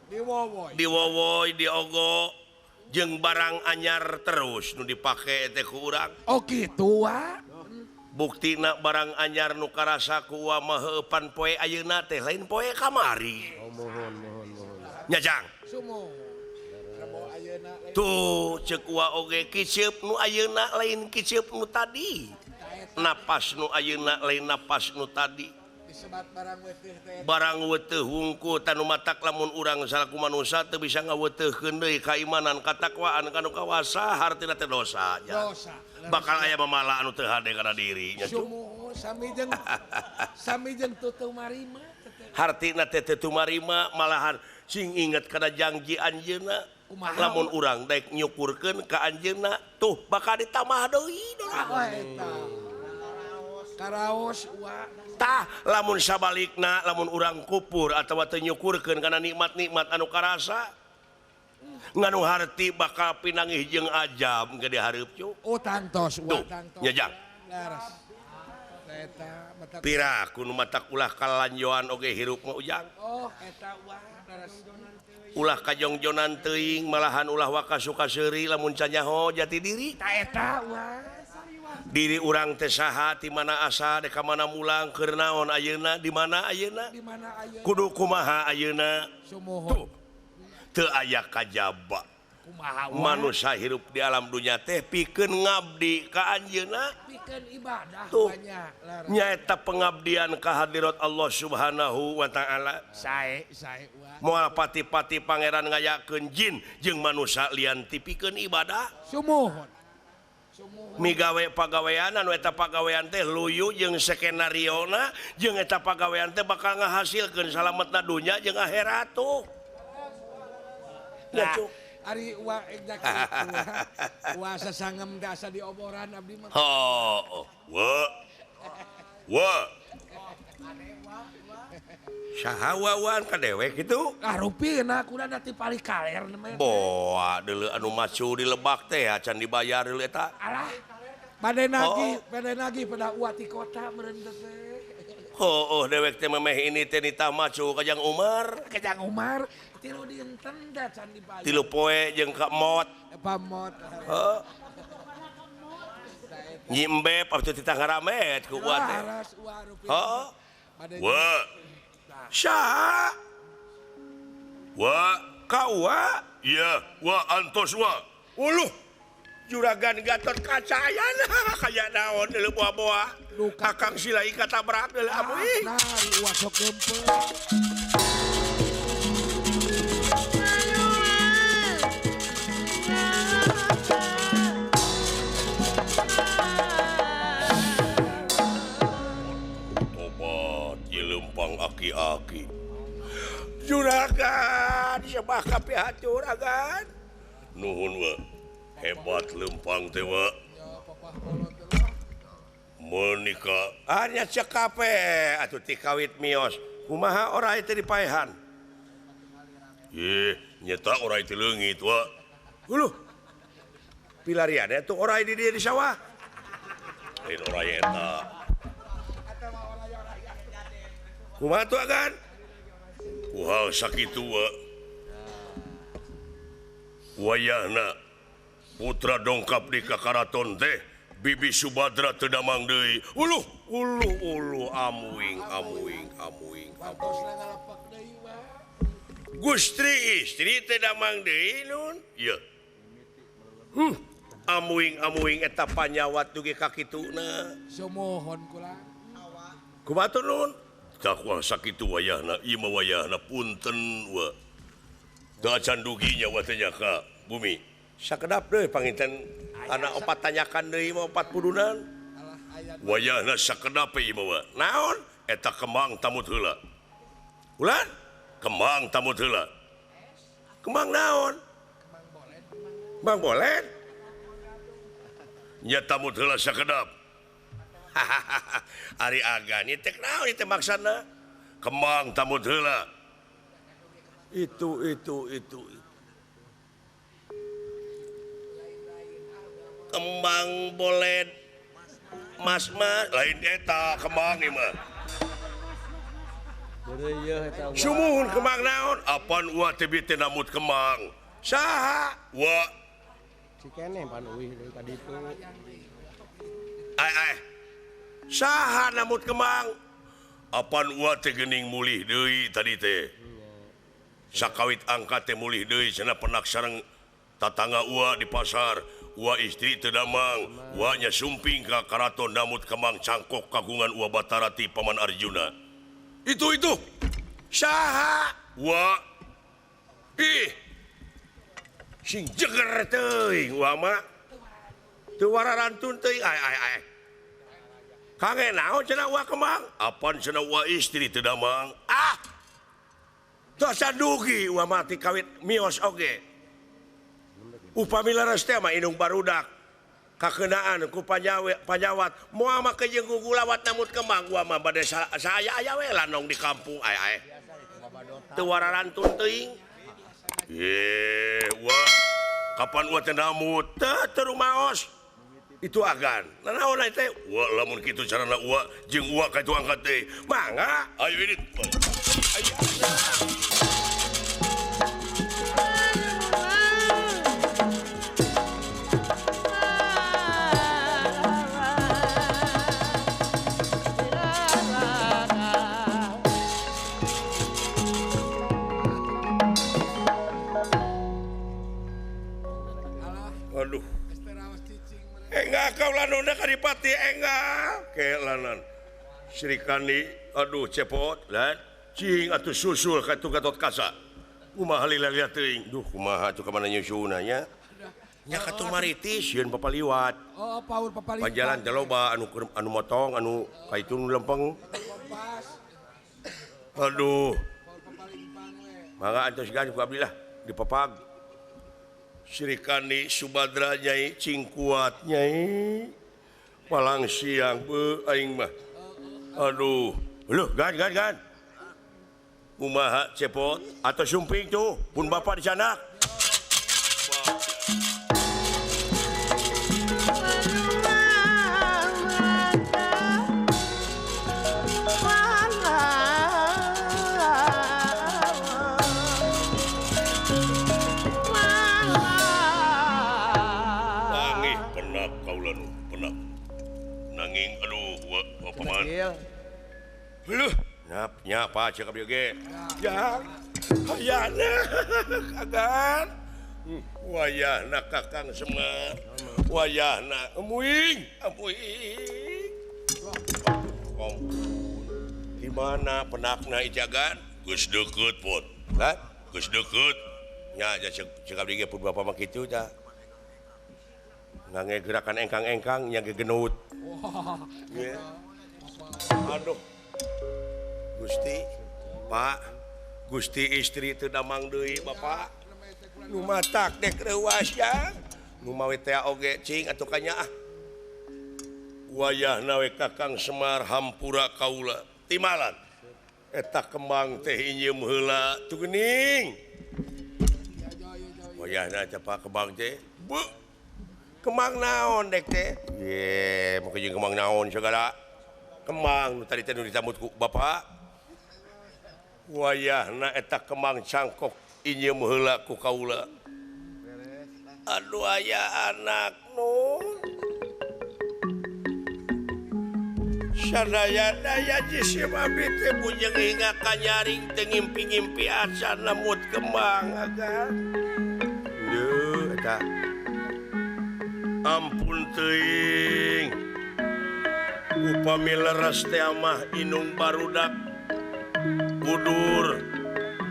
diwowoy diwowoy diogo jeung barang anyar terus nu dipake teh ku urang. Oh kitu wa buktina barang anyar nu karasa ku wa mah heueupan poe ayeuna teh lain poe kamari. Oh mohon mohon mohon nyajang tuh cek wa oge kiceup nu ayeuna lain kiceup nu tadi napas nu ayeuna lain napas nu tadi barang weteuh wungku tanu matak lamun urang salaku manusa teu bisa ngaweteuhkeun deui kaimanan katakwaan kanu kawasa hartina teh dosa dosa bakal aya mamala anu teu hade kana diri nya sami jeung sami jeung tutu marima hartina teh teu marima malahan sing inget kana janji anjeunna lamun urang daek nyukurkeun ka anjeunna tuh bakal ditambah deui eta karaos wa tah lamun sabalikna lamun urang kupur atawa teu nyukurkeun kana nikmat-nikmat anu karasa nganu harti bakal pinangih jeung ajab ge dihareup cu. Oh tangtos wa tangtos nya jang laras eta mata pira ku nu matak ulah kalanjoan oge hirup mah ujang. Oh eta wa laras ulah kajongjonan teuing malahan ulah waka suka seuri lamun canyaho jati diri ta eta wa diri urang teh saha ti mana asa dek ka mana mulang keur naon ayeuna di mana ayeuna kudu kumaha ayeuna sumuhun teu aya kajaba manusia hirup di alam dunia teh pikeun ngabdi ka anjeunna pikeun ibadah banyak nyaeta pengabdian ka hadirat Allah Subhanahu wa taala sae sae wa moal pati-pati pangeran ngayakeun jin jeung manusia lian ti pikeun ibadah sumuhun migawe pagawean anu eta pagawean teh luyu jeung skenariona jeung eta pagawean teh bakal ngahasilkeun salametna dunya jeung akhirat tuh. Nah, ari wa wa sasangem teh asa dioboran abdi mah. Heuh, wa wa saha wawan ka dewek kitu? Ah rupina kuda ti palih kaler mah. Boa deuleu anu macu di lebak teh acan dibayar deuleu eta. Alah. Bade nagih pada uat ti kota meureun teh. Heuh, dewek teh memeh ini teh nitah macu ka Jang Umar. Ka Jang Umar tilu dinten teh can dibayar. Tilu poe jeung ka mot. Pamot. Heuh. Nyimbep atuh titah ngaramet ku uat teh. Heuh. Wa saha wa ka wa iya wa antos wa uluh juragan Gatot Kacayana kaya naon deuleu boa-boa kakang silai katabrak deuleu amuy nah wa sok gempeur. Aki-aki juragan sebah kapihat juragan nuhun wa hebat lempang teh wa menikah hanya cekape atuh ti kawit mios kumaha orai teh dipaehan ih nyeta orai teh leungit wa uluh pilarian atuh orai di dieu di sawah lain orai eta kumaha tuh agan kuhal sakitu wa wayahna putra dongkap di kakaraton teh Bibi Subadra teu damang deui. Uluh uluh uluh amuing amuing amuing amuing. Gustri istri teu damang deui nun. Ieu. Amuing amuing eta panyawat dugi ka kituna. Sumuhun kula. Kumaha nun? Takwa sakitu wayahna ieu mah wayahna punten wa. Teu acan dugi nya wa teh nya ka bumi. Sakedap deui panginten anak opat tanyakan deui mah opat pudunan. Wayahna sakedap ieu mah wa. Naon? Eta kembang tamut heula. Ulan? Kembang tamut heula. Kembang naon? Kembang bolet. Nya tamut heula sakedap. Ari agan ieu teh naon ieu teh maksana? Kembang tamut heula. Itu. Kembang bolet mas mas lain eta kembang ieu mah. Sumuhun kembang naon? Apan wa teh bi teh namut kembang. Saha? Wa cikene pan uih deui ka ditu. Ai ai. Saha namut kembang? Apan wa teh geuning mulih deui tadi teh. Sakawit angkat teh mulih deui cenah penak sareng tatangga ua di pasar. Ua istri teu damang, ua nya sumping ka karaton namut kembang cangkok kagungan ua Batara ti Paman Arjuna. Itu. Saha? Ua. Ih. Sing jeger teuing ua mah. Teu wararantun teuing ai ai ai. Kange naon cenah ua kembang? Apan cenah ua istri teu damang? Ah. Teu asa dugi ua mah ti kawit mios oge. Upami leres teh mah indung barudak kakeunaan ku panyawat moal make jeung gugulawat namut kembang gua mah bade saya aya we lanong di kampung ai ai teu wararantun teuing. Ye wa kapan wa teh namut teu rumaos itu agan nanaon teh wa lamun kitu carana wa jeung wa ka itu angkat deui mangga ayo ini ayo. Aduh. Enggak kau lanona kadipati enggak. Kelanan. Sri Kandi aduh cepot lan cing atuh susul ka itu Gatot Kaca. Kumaha lila-lila teuing. Duh kumaha atuh ka mana nyusulna nya. Nya ka tumaritis sieun papaliwat. Oh, paur papaliwat. Panjalan teh loba anu anu motong anu ka itu nu lempeng. Aduh. Mangga antos gan ku abdi lah dipapag. Sri Kandi Subadra nyai cing kuat nyai palang siang be aing mah aduh loh gan gan gan kumaha cepot atau sumping tuh pun bapak di sana. Loh, nyap nyapa cek abdi oge. Ya. Hayana kagan. Wayahna Kakang Semar. Wayahna amuing, amuing. Di mana penakna ijagan? Geus deukeut pun. Hah? Geus deukeut. Nya cek abdi ge pun bapa mah kitu tah. Ngange gerakan engkang-engkang nya gegenut. Yeah. Aduh. Gusti, Pak, Gusti istri teu damang deui Bapak. Nu matak dek reuas ya. Nu mawe teh oge cing atuh ka nyaah. Wayahna we Kakang Semar hampura kaula. Timalan. Eta kembang teh inyeum heula tuh geuning. Wayahna teh Pak kembang teh. Bu. Kembang naon dek teh? Ye, make jeung kembang naon segala. Kembang nu tadi teh nu ditambut ku Bapak. Wayahna eta kembang cangkok inyeum heula ku kaula. Aduh aya anak nun. Sadaya-daya jisim abdi teh bujeng hingga kanyaring teu ngimpi-ngimpi acan lemut kembang agan. Duh eta. Ampun teuing. Upami leres teh mah inung barudak kudur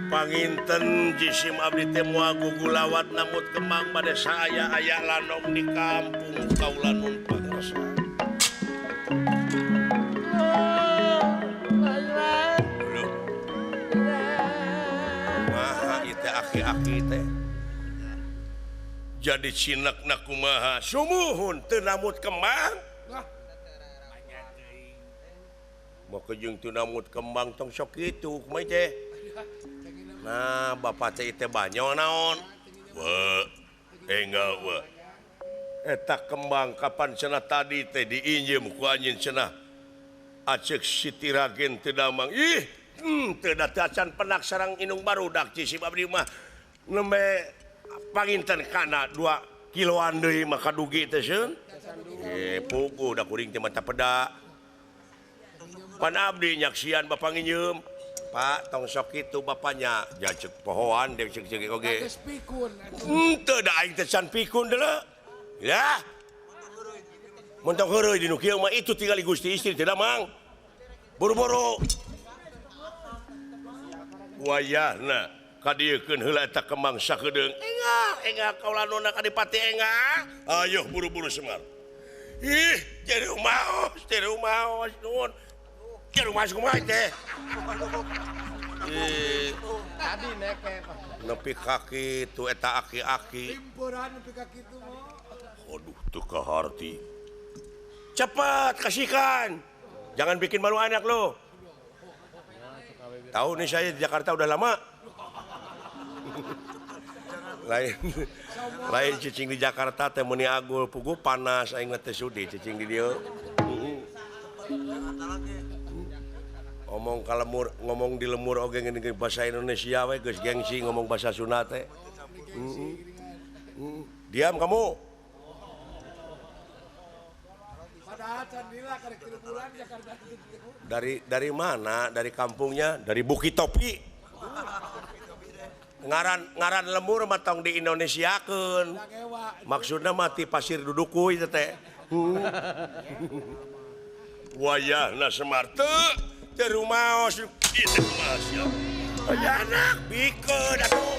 panginten jisim abdi teh moal gugulawat namut kembang bade saaya aya lanong di kampung kaula nun pangrasa. Maha ieu teh aki-aki teh. Jadi cinekna kumaha sumuhun teu namut kembang. Mau kejeng teu namut kembang tong sok kitu kumaha teh. Nah, bapak teh teh banyo naon? We, enggak we. Eta kembang kapan cenah tadi teh diinjem ku anjeun cenah. Aceuk Siti Ragen teu damang. Ih, teu acan penak sarang inung barudak cisim abdi mah nembe panginten kana 2 kiloan deui mah kadugi teh seun. Eh, puguh da kuring teh mata peda. Pan abdi nyaksian bapak nginjem. Pak tong sok kitu bapaknya jacek pohoan deuk cek-cek oge. Henteu da aing teh can pikun deuleu. Ya. Mun tong heureuy di nu kieu mah itu tingali Gusti istri teh damang. Buru-buru. Wayahna kadieukeun heula eta kembang sakedeung. Enggak, enggak kaula nona kadipati enggak. Ayo buru-buru Semar. Ih, jadi maos, jadi maos nuhun. Jadi maos kumaha teh? Tadi neke nepi ka kitu eta aki-aki. Limpuran nepi ka kitu mah. Aduh teu kaharti. Cepat kasihkan. Jangan bikin malu anak lo. Tahu nih saya di Jakarta udah lama. Lain lain cicing di Jakarta teh meuni agul puguh panas aing mah teh sudi cicing di dieu. Ngomong ka lemur, ngomong di lemur oge geuning bahasa Indonesia we geus gengsi ngomong bahasa Sunda teh. Diam kamu. Dari mana? Dari kampungnya, dari Bukit Topi. Ngaran ngaran lemur mah tong di Indonesiakeun. Maksudna mah ti pasir dudukuy teh teh. Wayahna Semar teu teu rumaos ieu teh kumaha sia. Aya anak bikeun atuh.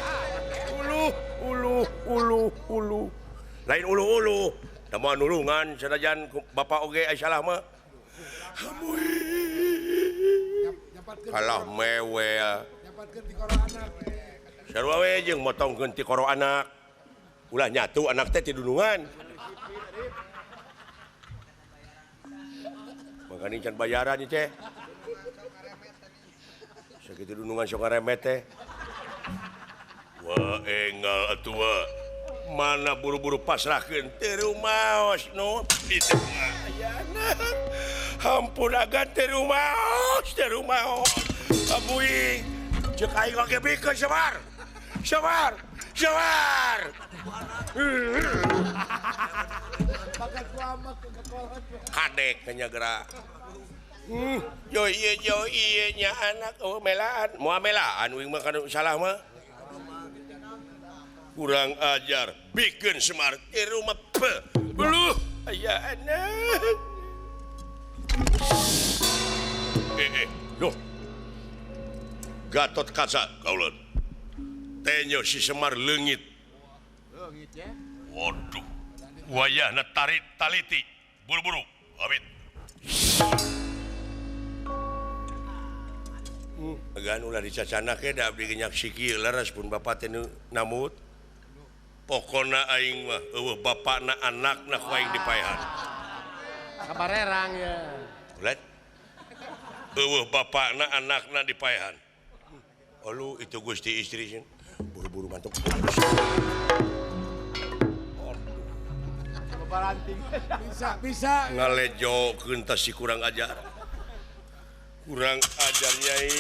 Uluh uluh uluh uluh. Lain uluh-uluh. Da moal nulungan sanajan bapak oge aya salah mah. Hamuy. Kalah mewel. Sarua we jeung motongkeun ti koro anak. Ulah nyatu anak teh ti dunungan. Makanya can bayaran ieu teh. Sakitu dunungan sok ngaremet teh. Wah enggal atuh wa. Mana buru-buru pasrahkeun teu rumaos nu di teh ayana. Hampun agan teu rumaos, teu rumaos. Abuing ceuk aing oge bikeun Semar. Semar, Semar. Kadek nya gerak. Jo ieu nya anak oh melaan, moal melaan uing mah kana salah mah. Kurang ajar, bikeun Semar di rumah beluh aya anak. Loh. Gatot Kaca kaula. Tenyo si Semar leungit. Leungit ya. Waduh. Wayahna tarik taliti. Buru-buru, amit. Agan ulah dicacana ke da abdi nyaksi kieu leres pun bapak teh namut. Pokona aing mah eueuh bapakna anakna ku aing dipaehan. Kabarerang ya. Ulah. Eueuh bapakna anakna dipaehan. Olu itu Gusti istri sieun. Buru-buru mantuk. Bisa, bisa. Ngalejokeun teh si kurang ajar. Kurang ajar nyai.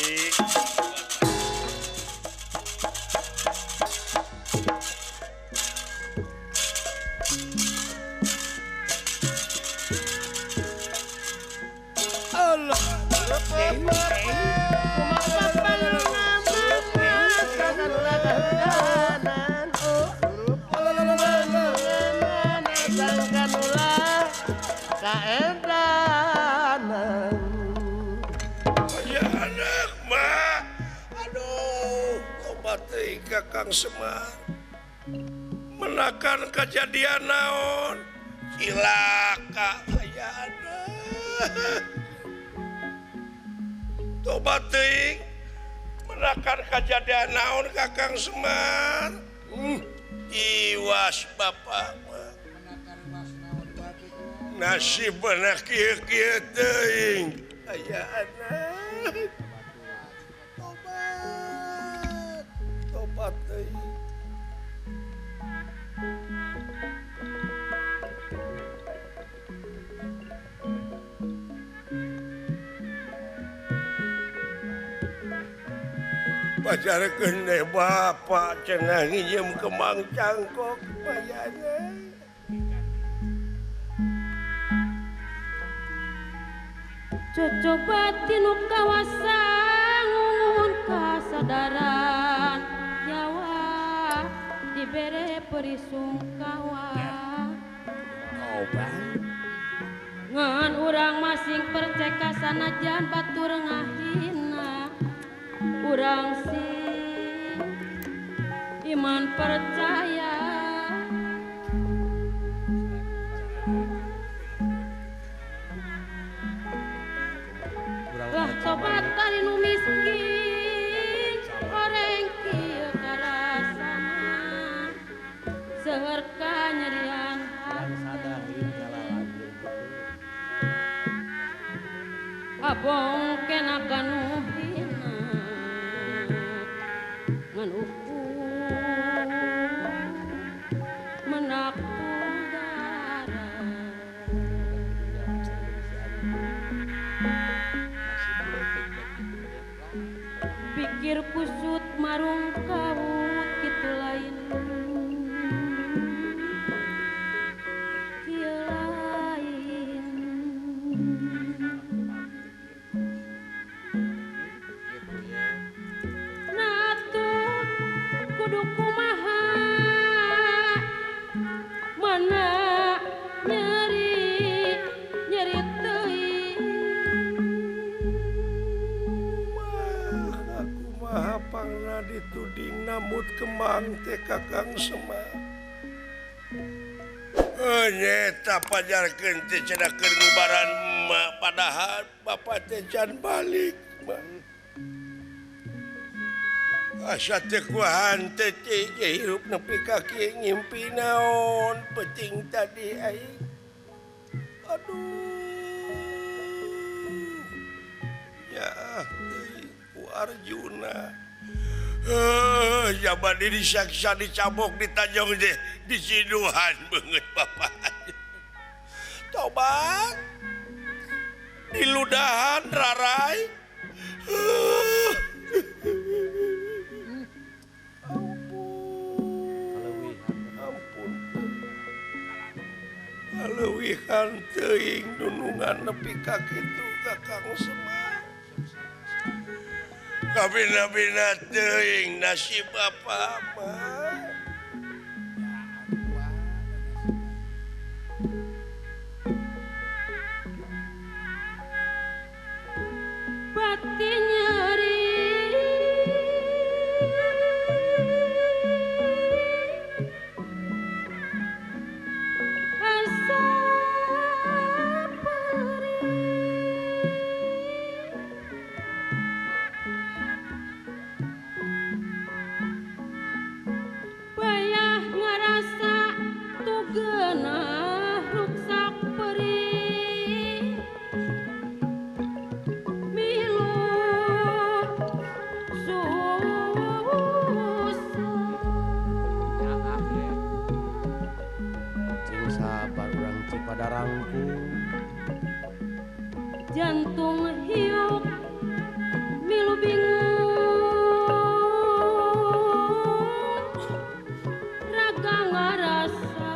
Kakang Semar menakan kejadian naon cilaka ayana tobat teuing menakan kejadian naon Kakang Semar iwas bapak mah nasib benak kieu-kieu teuing ayana tobat tobat teuing pajarkeun deh bapak cenah nginjem kemang cangkok mayana cocoba tinu kawasa ngungun kasadaran nyawa dibere perisungkawa ngan urang masing perceka sanajan batur ngahina urang sing iman percaya lah tobat tari nu miskin oreng kieu karasana seueur kanyerian hate abong kena kanu hina ngan ukur menak tunggara pikir kusut marung kawut kitu lain kieu lain natuh kudu kumaha mana nyeri nyeri teuing kumaha pangna dituding namut kemang teh Kakang Semar nyeta pajarkeun teh cenah keur ngubaran emak padahal bapak teh can balik mah asa teh kuahan teh hirup nepi ka kieu ngimpi naon penting tadi aing aduh ya teuing ku Arjuna jaman ini saksa dicabok ditajong deh disiduhan banget bapak tobat diludahan rarai ampun ampun kaleuwihan teuing dunungan nepi ka kitu Kakang Semar kabina-bina teuing nasib bapak mah batin nyeri asa perih bayah ngarasa tugeunah ruksak perih milu susah Cing sabar urang Cipadarangkung jantung hiuk milu bingung raga ngarasa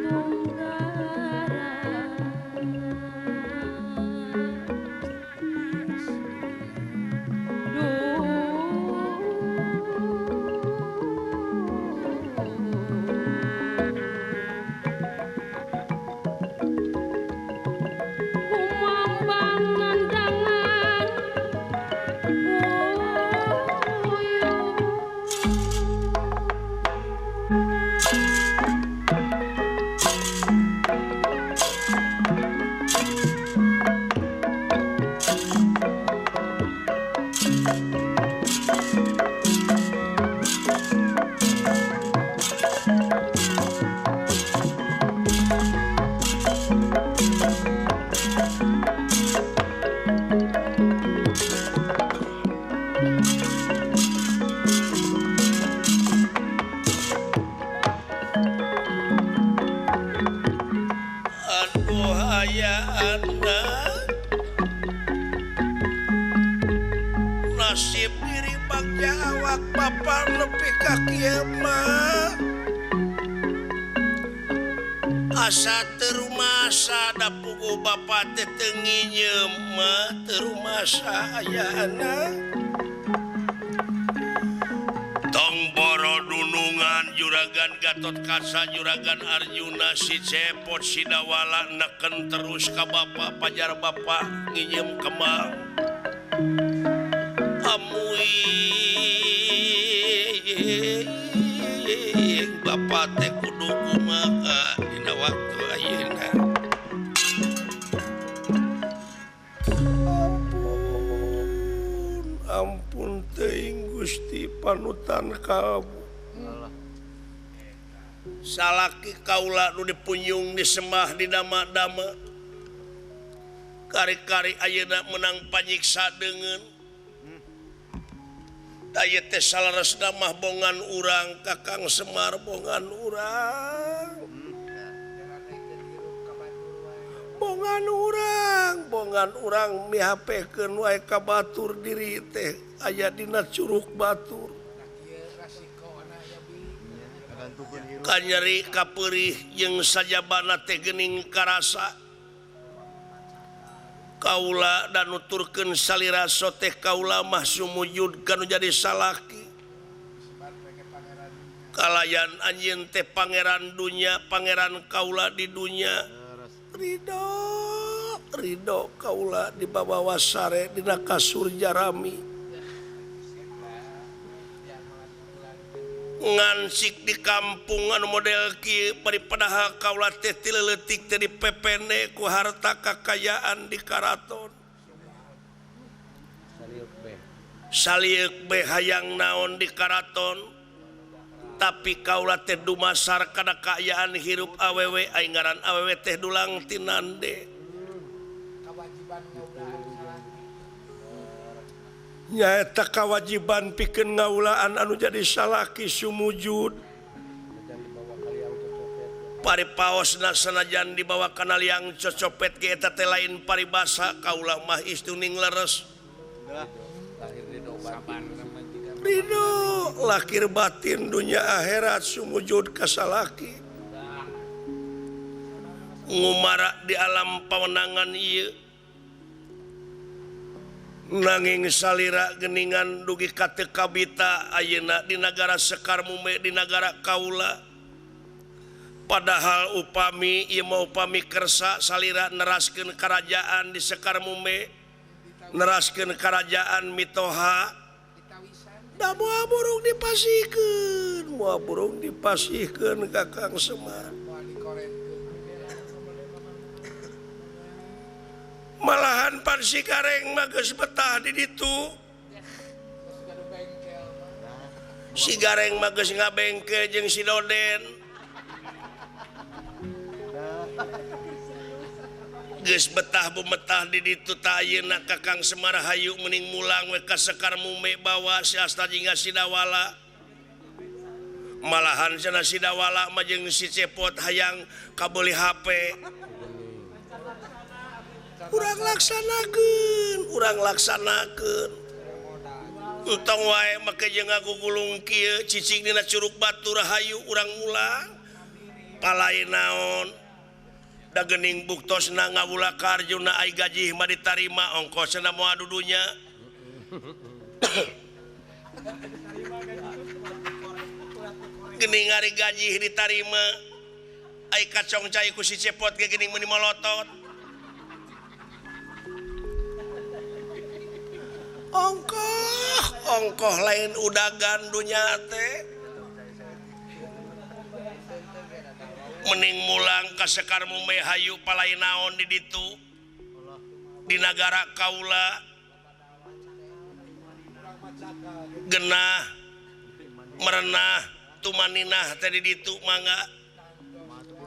tunggara duh kumaha Bapak nepi ka kieu mah asa teu rumasa da puguh Bapak teh teu nginyeum mah teu rumasa ayana. Tong boro dunungan Juragan Gatot Kaca Juragan Arjuna si Cepot si Dawala neken terus ka Bapak pajar Bapak nginyeum kembang. Amuing Bapak teh kudu kumaha dina waktu ayeuna. Ampun, ampun teuing Gusti panutan kamu. Salaki kaula nu dipunjung disembah di dama-dama. Kari-kari ayeuna menang panyiksa deungeun. Aya teh salaresna mah bongan urang Kakang Semar bongan urang. Bongan urang, bongan urang mihapekeun wae ka batur diri teh aya dina curug batur. Kanyeri kapeurih jeung sajabana teh geuning karasa. Kaula dan nuturkeun salira soteh kaula mah sumujud kanu jadi salaki. Kalayan anjeun teh pangeran dunya, pangeran kaula di dunya. Ridho, ridho kaula di babawa sare dina kasur jarami. Ngansik di kampung anu model kieu bari padahal kaula teh ti leutik teh dipepende ku harta kakayaan di karaton. Salieuk be hayang naon di karaton, tapi kaula teh dumasar kana kaayaan hirup awewe aing ngaran awewe teh dulang tinande. Nyaeta kawajiban pikeun ngaulaan anu jadi salaki sumujud. Paripaosna sanajan dibawa kana liang cocopet ge eta teh lain paribasa kaula mah istuning leres. Ridho lahir batin dunya akhirat sumujud ka salaki. Ngumara di alam pawenangan ieu. Nanging salira geningan dugi ka teu kabita ayeuna di nagara Sekar Mume di nagara kaula. Padahal upami ieu mah upami kersa salira neraskeun karajaan di Sekar Mume, neraskeun karajaan Mitoha. Da moal burung dipasihkeun, moal burung dipasihkeun Kakang Semar. Malahan pan si Gareng mah geus betah di ditu. Si Gareng mah geus ngabengkel jeung si Doden. Geus betah bumetah di ditu ta ayeuna Kakang Semar hayu meuning mulang we ka Sekar Mume bawa si Asta jeung si Dawala. Malahan cenah si Dawala mah jeung si Cepot hayang kabeuli HP. Urang laksanakeun, urang laksanakeun. Entong wae make jeung ngagugulung kieu cicing dina curug batur hayu urang mulang. Palai naon? Da geuning buktosna ngawula ka Arjuna ai gajih mah ditarima ongkosna moal dudunya. Geuning ari gajih ditarima ai kacong cai ku si Cepot ge geuning meuni molotot. Ongkoh, ongkoh lain udagan dunya teh. Mending mulang ka Sekar Mume hayu palai naon di ditu. Di nagara kaula. Genah, merenah, tumaninah teh di ditu mangga.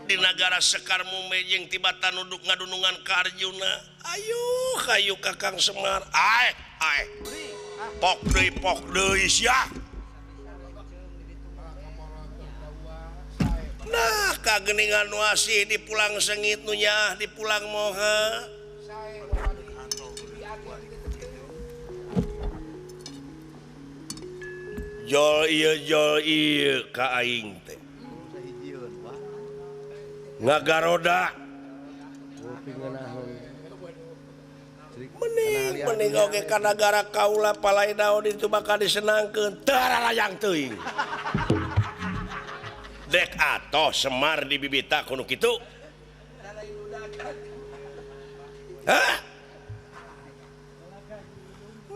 Di nagara Sekar Mume jeung tibatan nuduk ngadunungan ka Arjuna. Ayu, hayu Kakang Semar. Ae, ae. Pok deui sia. Nah, kageningan nu asih di pulang sengit nu nyaah di pulang moha. Jol ieu ka aing teh. Ngagaroda. Mending mending oge ka nagara kaula palai daun itu bakal disenangkeun teu ararayang teuing. Dek atoh Semar di bibita kuno kitu. Hah?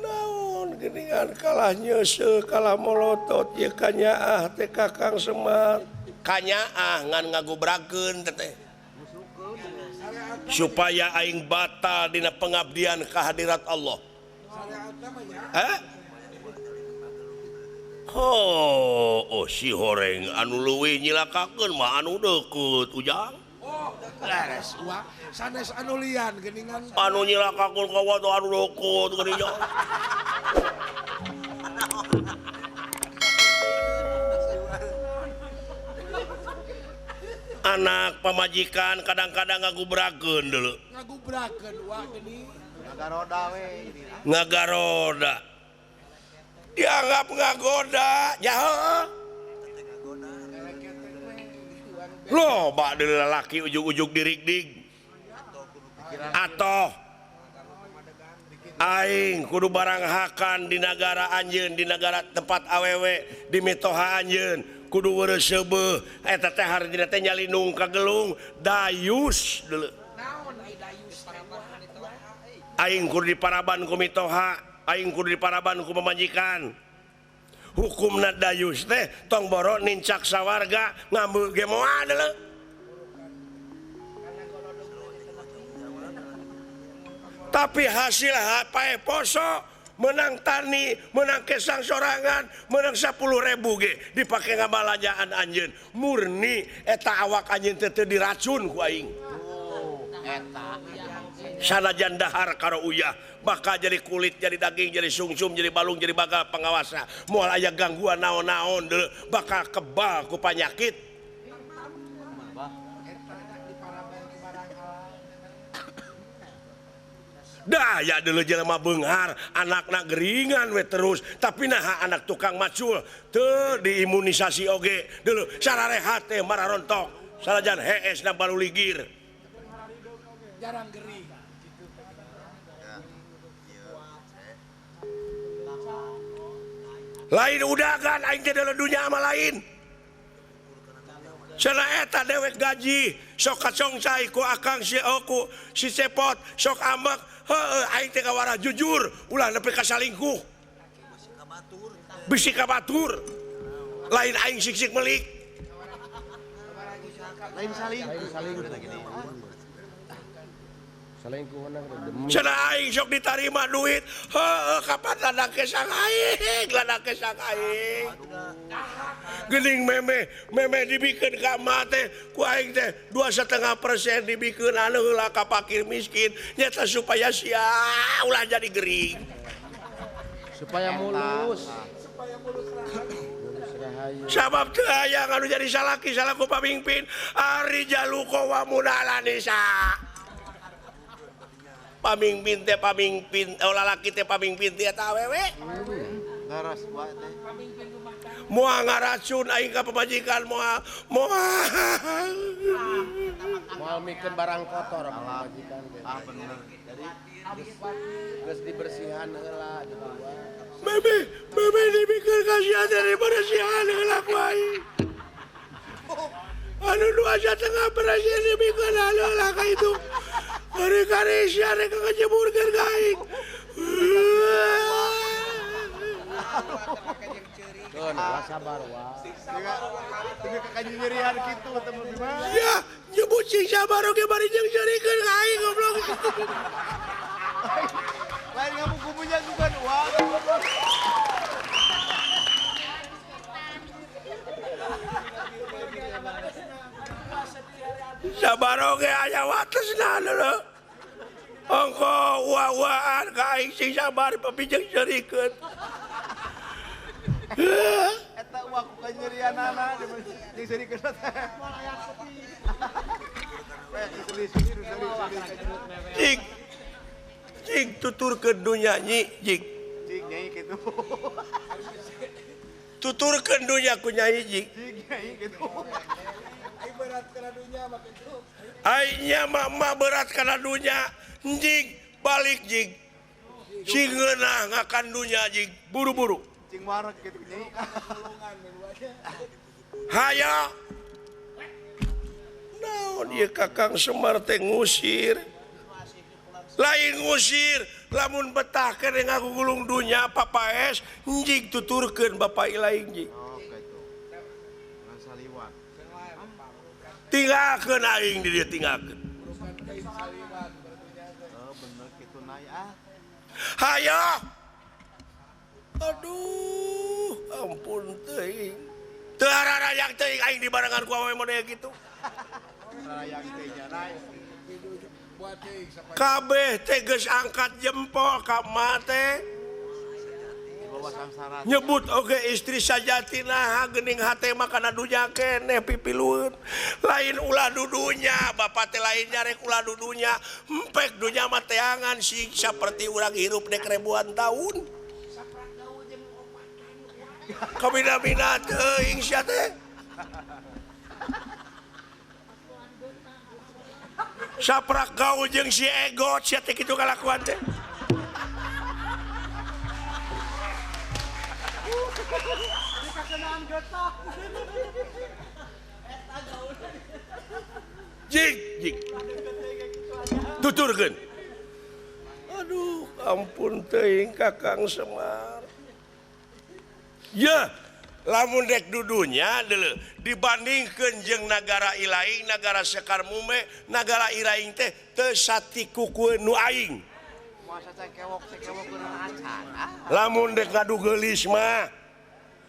Naon geuningan kalah nyeuseuh kalah molotot ieu kanyaah teh Kakang Semar. Kanyaah ngan ngagobrakeun teh. Supaya aing batal dina pengabdian kehadirat Allah. Hah? Oh, oh si horeng anu leuwih nyilakakeun mah anu deukeut Ujang. Oh, leres wa sanes anu lian geuningan. Anu nyilakakeun ka watu anu deukeut geuningan. Anak pamajikan kadang-kadang ngagubrakeun deuleu. Ngagubrakeun wa geuning. Ngagaroda we. Ngagaroda. Dianggap ngagoda nyaho. Loba deui lalaki ujug-ujug dirigdig. Atoh aing kudu barang hakan di nagara anjeun, di nagara tempat awewe di mitoha anjeun kudu weureuh seubeuh eta teh hartina teh nyalinung ka gelung dayus deuleu. Aing kudu diparaban ku mitoha, aing kudu diparaban ku pamajikan. Hukumna dayus teh tong boro nincak sawarga ngambil ge moal deuleu. Tapi hasil pae poso menang tani, menang kesang sorangan, menang 10.000 ge dipake ngabalanjaan anjeun. Murni eta awak anjeun teh teu diracun ku aing. Eta sanajan dahar karo uyah bakal jadi kulit, jadi daging, jadi sungsum, jadi balung, jadi bagal pengawasa. Moal aya gangguan naon-naon deuleu bakal kebal ku panyakit. Dah ya deuleu jelema beunghar, anakna geringan we terus, tapi naha anak tukang macul teu diimunisasi oge deuleu sararehat teh mararontok sanajan heesna baluligir. Jarang gering. Lain udagan aing teh deuleu dunya ama lain. Cenah eta dewek gaji sok kacongcai ku akang si oku si cepot sok ambek heueuh aing teh kawarah jujur ulah nepi ka salingkuh. Bisi ka batur. Lain aing sik-sik melik. Lain salingkuh. Cenah aing sok ditarima duit heueuh kapan ladang kesang aing, ladang kesang aing. Geuning meme, meme dibikeun ka emak teh ku aing teh 2,5% dibikeun anu heula ka fakir miskin nyata supaya sia ulah jadi gering. Supaya mulus. Supaya mulus rahayu. Sabab teu aya anu jadi salaki salaku pamimpin ari jalu qawamun ala nisa. Pamimpin teh pamimpin, oh lalaki teh pamimpin teh eta awewe. Ngaras wae teh. Moal ngaracun aing ka pamajikan moal moal. Moal mikeun barang kotor pamajikan teh. Ah bener. Jadi geus dibersihan heula dibuang. Meme, meme dibikeun ka sia teh dibersihan heula ku aing. Anu 2,5% dibikeun heula ka itu. Kari-kari sia rek ngajeburkeun ka aing. Keun wa sabar wa. Teu kakanyerian kitu teh mah gimana? Ya, nyebut sing sabar oge bari jeung seurikeun ka aing goblok. Lain ngamu kumunya bukan uang. Sabar oge aya watesna deuleu. Ongko ua-uaan ka aing sing sabar pepijeng seurikeun. Eta uang ku kanyerianana jeung seurikeun teh. Cik. Cik tuturkeun dunya nyi, cik. Cik nyai kitu. Tuturkeun dunya ku Nyai jig. Ai nya mah berat kana dunya jig balik jig. Sing ngeunah ngakan dunya jig buru-buru. Cing wareg kitu Nyai. Hayo. Naon ieu Kakang Semar teh ngusir. Lain ngusir lamun betah keneh ngagugulung dunya papaes jig tuturkeun bapak ilaing jig. Oh kitu. Saliwat. Tinggalkeun aing di dieu tinggalkeun. Oh bener kitu Nay ah. Hayo. Aduh, ampun teuing. Teu hararayang teuing aing dibarengan ku awewe model kitu. Hararayang teh nya Nay. Kabeh teh geus angkat jempol ka emak teh. Nyebut oge istri sajati naha geuning hate mah kana dunya keneh pipilueun. Lain ulah dudunya, bapak teh lain nyarek ulah dudunya. Empek dunya mah teangan sih saperti urang hirup dek ribuan tahun. Kabina-bina teuing sia teh. Saprak gaul jeung si egot sia teh kitu kalakuan teh. Jig jig. Tuturkeun. Aduh, ampun teuing Kakang Semar. Ya, lamun dek dudunya deuleu dibandingkeun jeung nagara ilaing, nagara Sekar Mume, nagara iraing teh teu satikukueun nu aing. Lamun dek ngadu geulis mah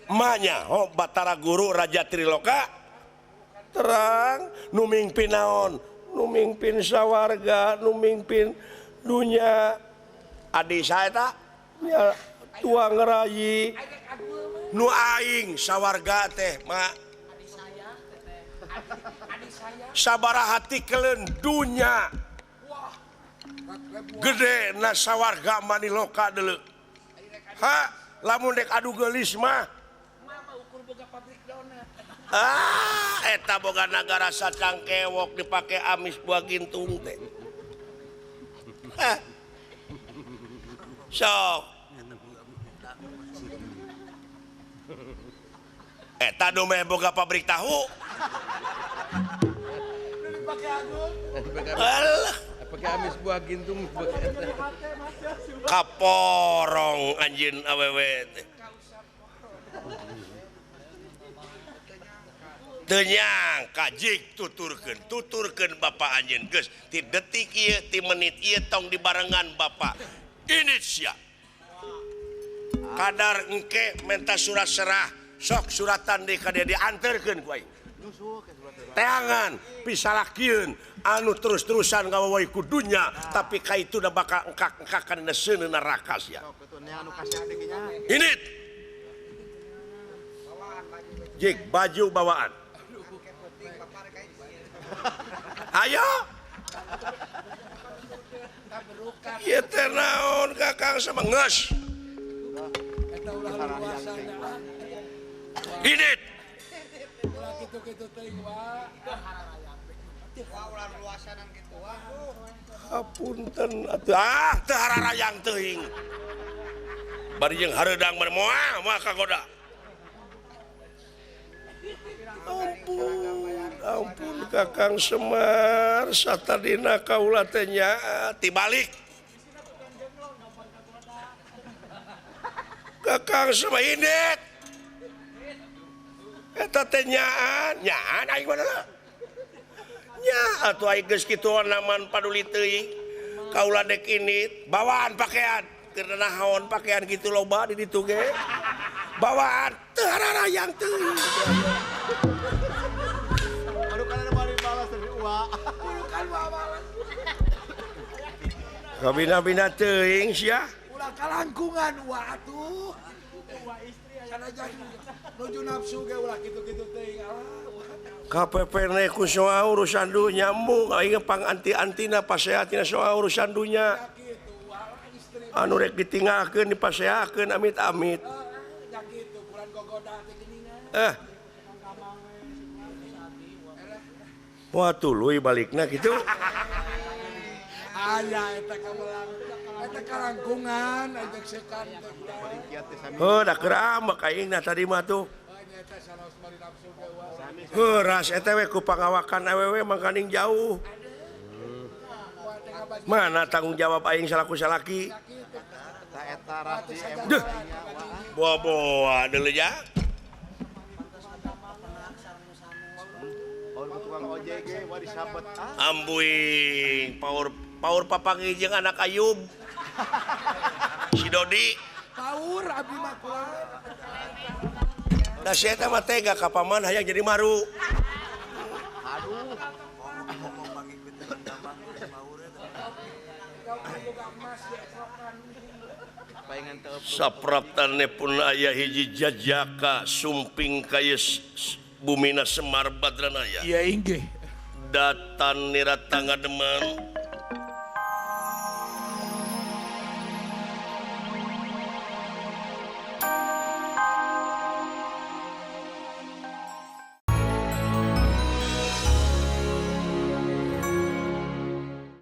manya ho Batara Guru Raja Triloka terang nu mingpin naon, nu mingpin sawarga, nu mingpin dunya. Adi saha eta? Nya tuang rayi. Nu aing sawarga teh mak sabaraha tikeleun dunya gede na sawarga maniloka deuleu. Ha lamun dek adu geulis mah ah eta boga nagara sacangkewok dipake amis buah gintung teh. So eta nu meh boga pabrik tahu. Alah, pakai amis buah gintung. Kaporong anjeun awewe teh. Teu nyangka jig tuturkeun, tuturkeun bapak anjeun geus ti detik ieu ti menit ieu tong dibarengan bapak. Ini sia. Kadar engke menta surat serah, sok suratan deui ka dia dianterkeun ku aing. Teangan pisalakieun anu terus-terusan ngawawae ku dunya tapi ka itu da bakal engkak-engkakan dina seuneu neraka sia. Ini jig baju bawaan. Ayo. Ieu teh naon Kakang sama geus. Ini hapunten atuh ah teu hararayang teuing. Bari jeung hareudang mah moal moal kagoda. Ampun, ampun Kakang Semar satadina kaula teh nyaat tibalik. Kakang Semar indit. Eta teh nyaan, nyaan aing mah lah. Nya atuh aing geus kitu naman paduli teuing. Kaula dek indit, bawaan pakaian. Keur naon pakaian kitu loba di ditu ge. Bawaan teu hararayang teuing. Kabina-bina teuing sia. Ulah kalangkungan wa atuh. Sanajan nuju nafsu ge ulah kitu-kitu teuing alah. KPP ku soal urusan dunya embung aing pang anti-antina paseatina soal urusan dunya. Anu rek ditinggalkeun dipaseakeun amit-amit. Eh. Wah tuluy balikna kitu. Aya eta kamelang. Eta karangkungan ajak sekan. Heuh da keur ambek aingna tadi mah tuh. Heuh ras eta we ku pangawakan awewe mangkaning jauh. Mana tanggung jawab aing salaku salaki? Duh. Boa-boa deuleu ja. Ambuing paur papanggih jeung anak Ayub. Si Dodi. Paur abdi mah kuat. Da si eta mah tega ka paman hayang jadi maru. Aduh. Sapraptane pun aya hiji jajaka sumping ka bumina Semar Badranaya. Iya inggih. Datan niratanga deman.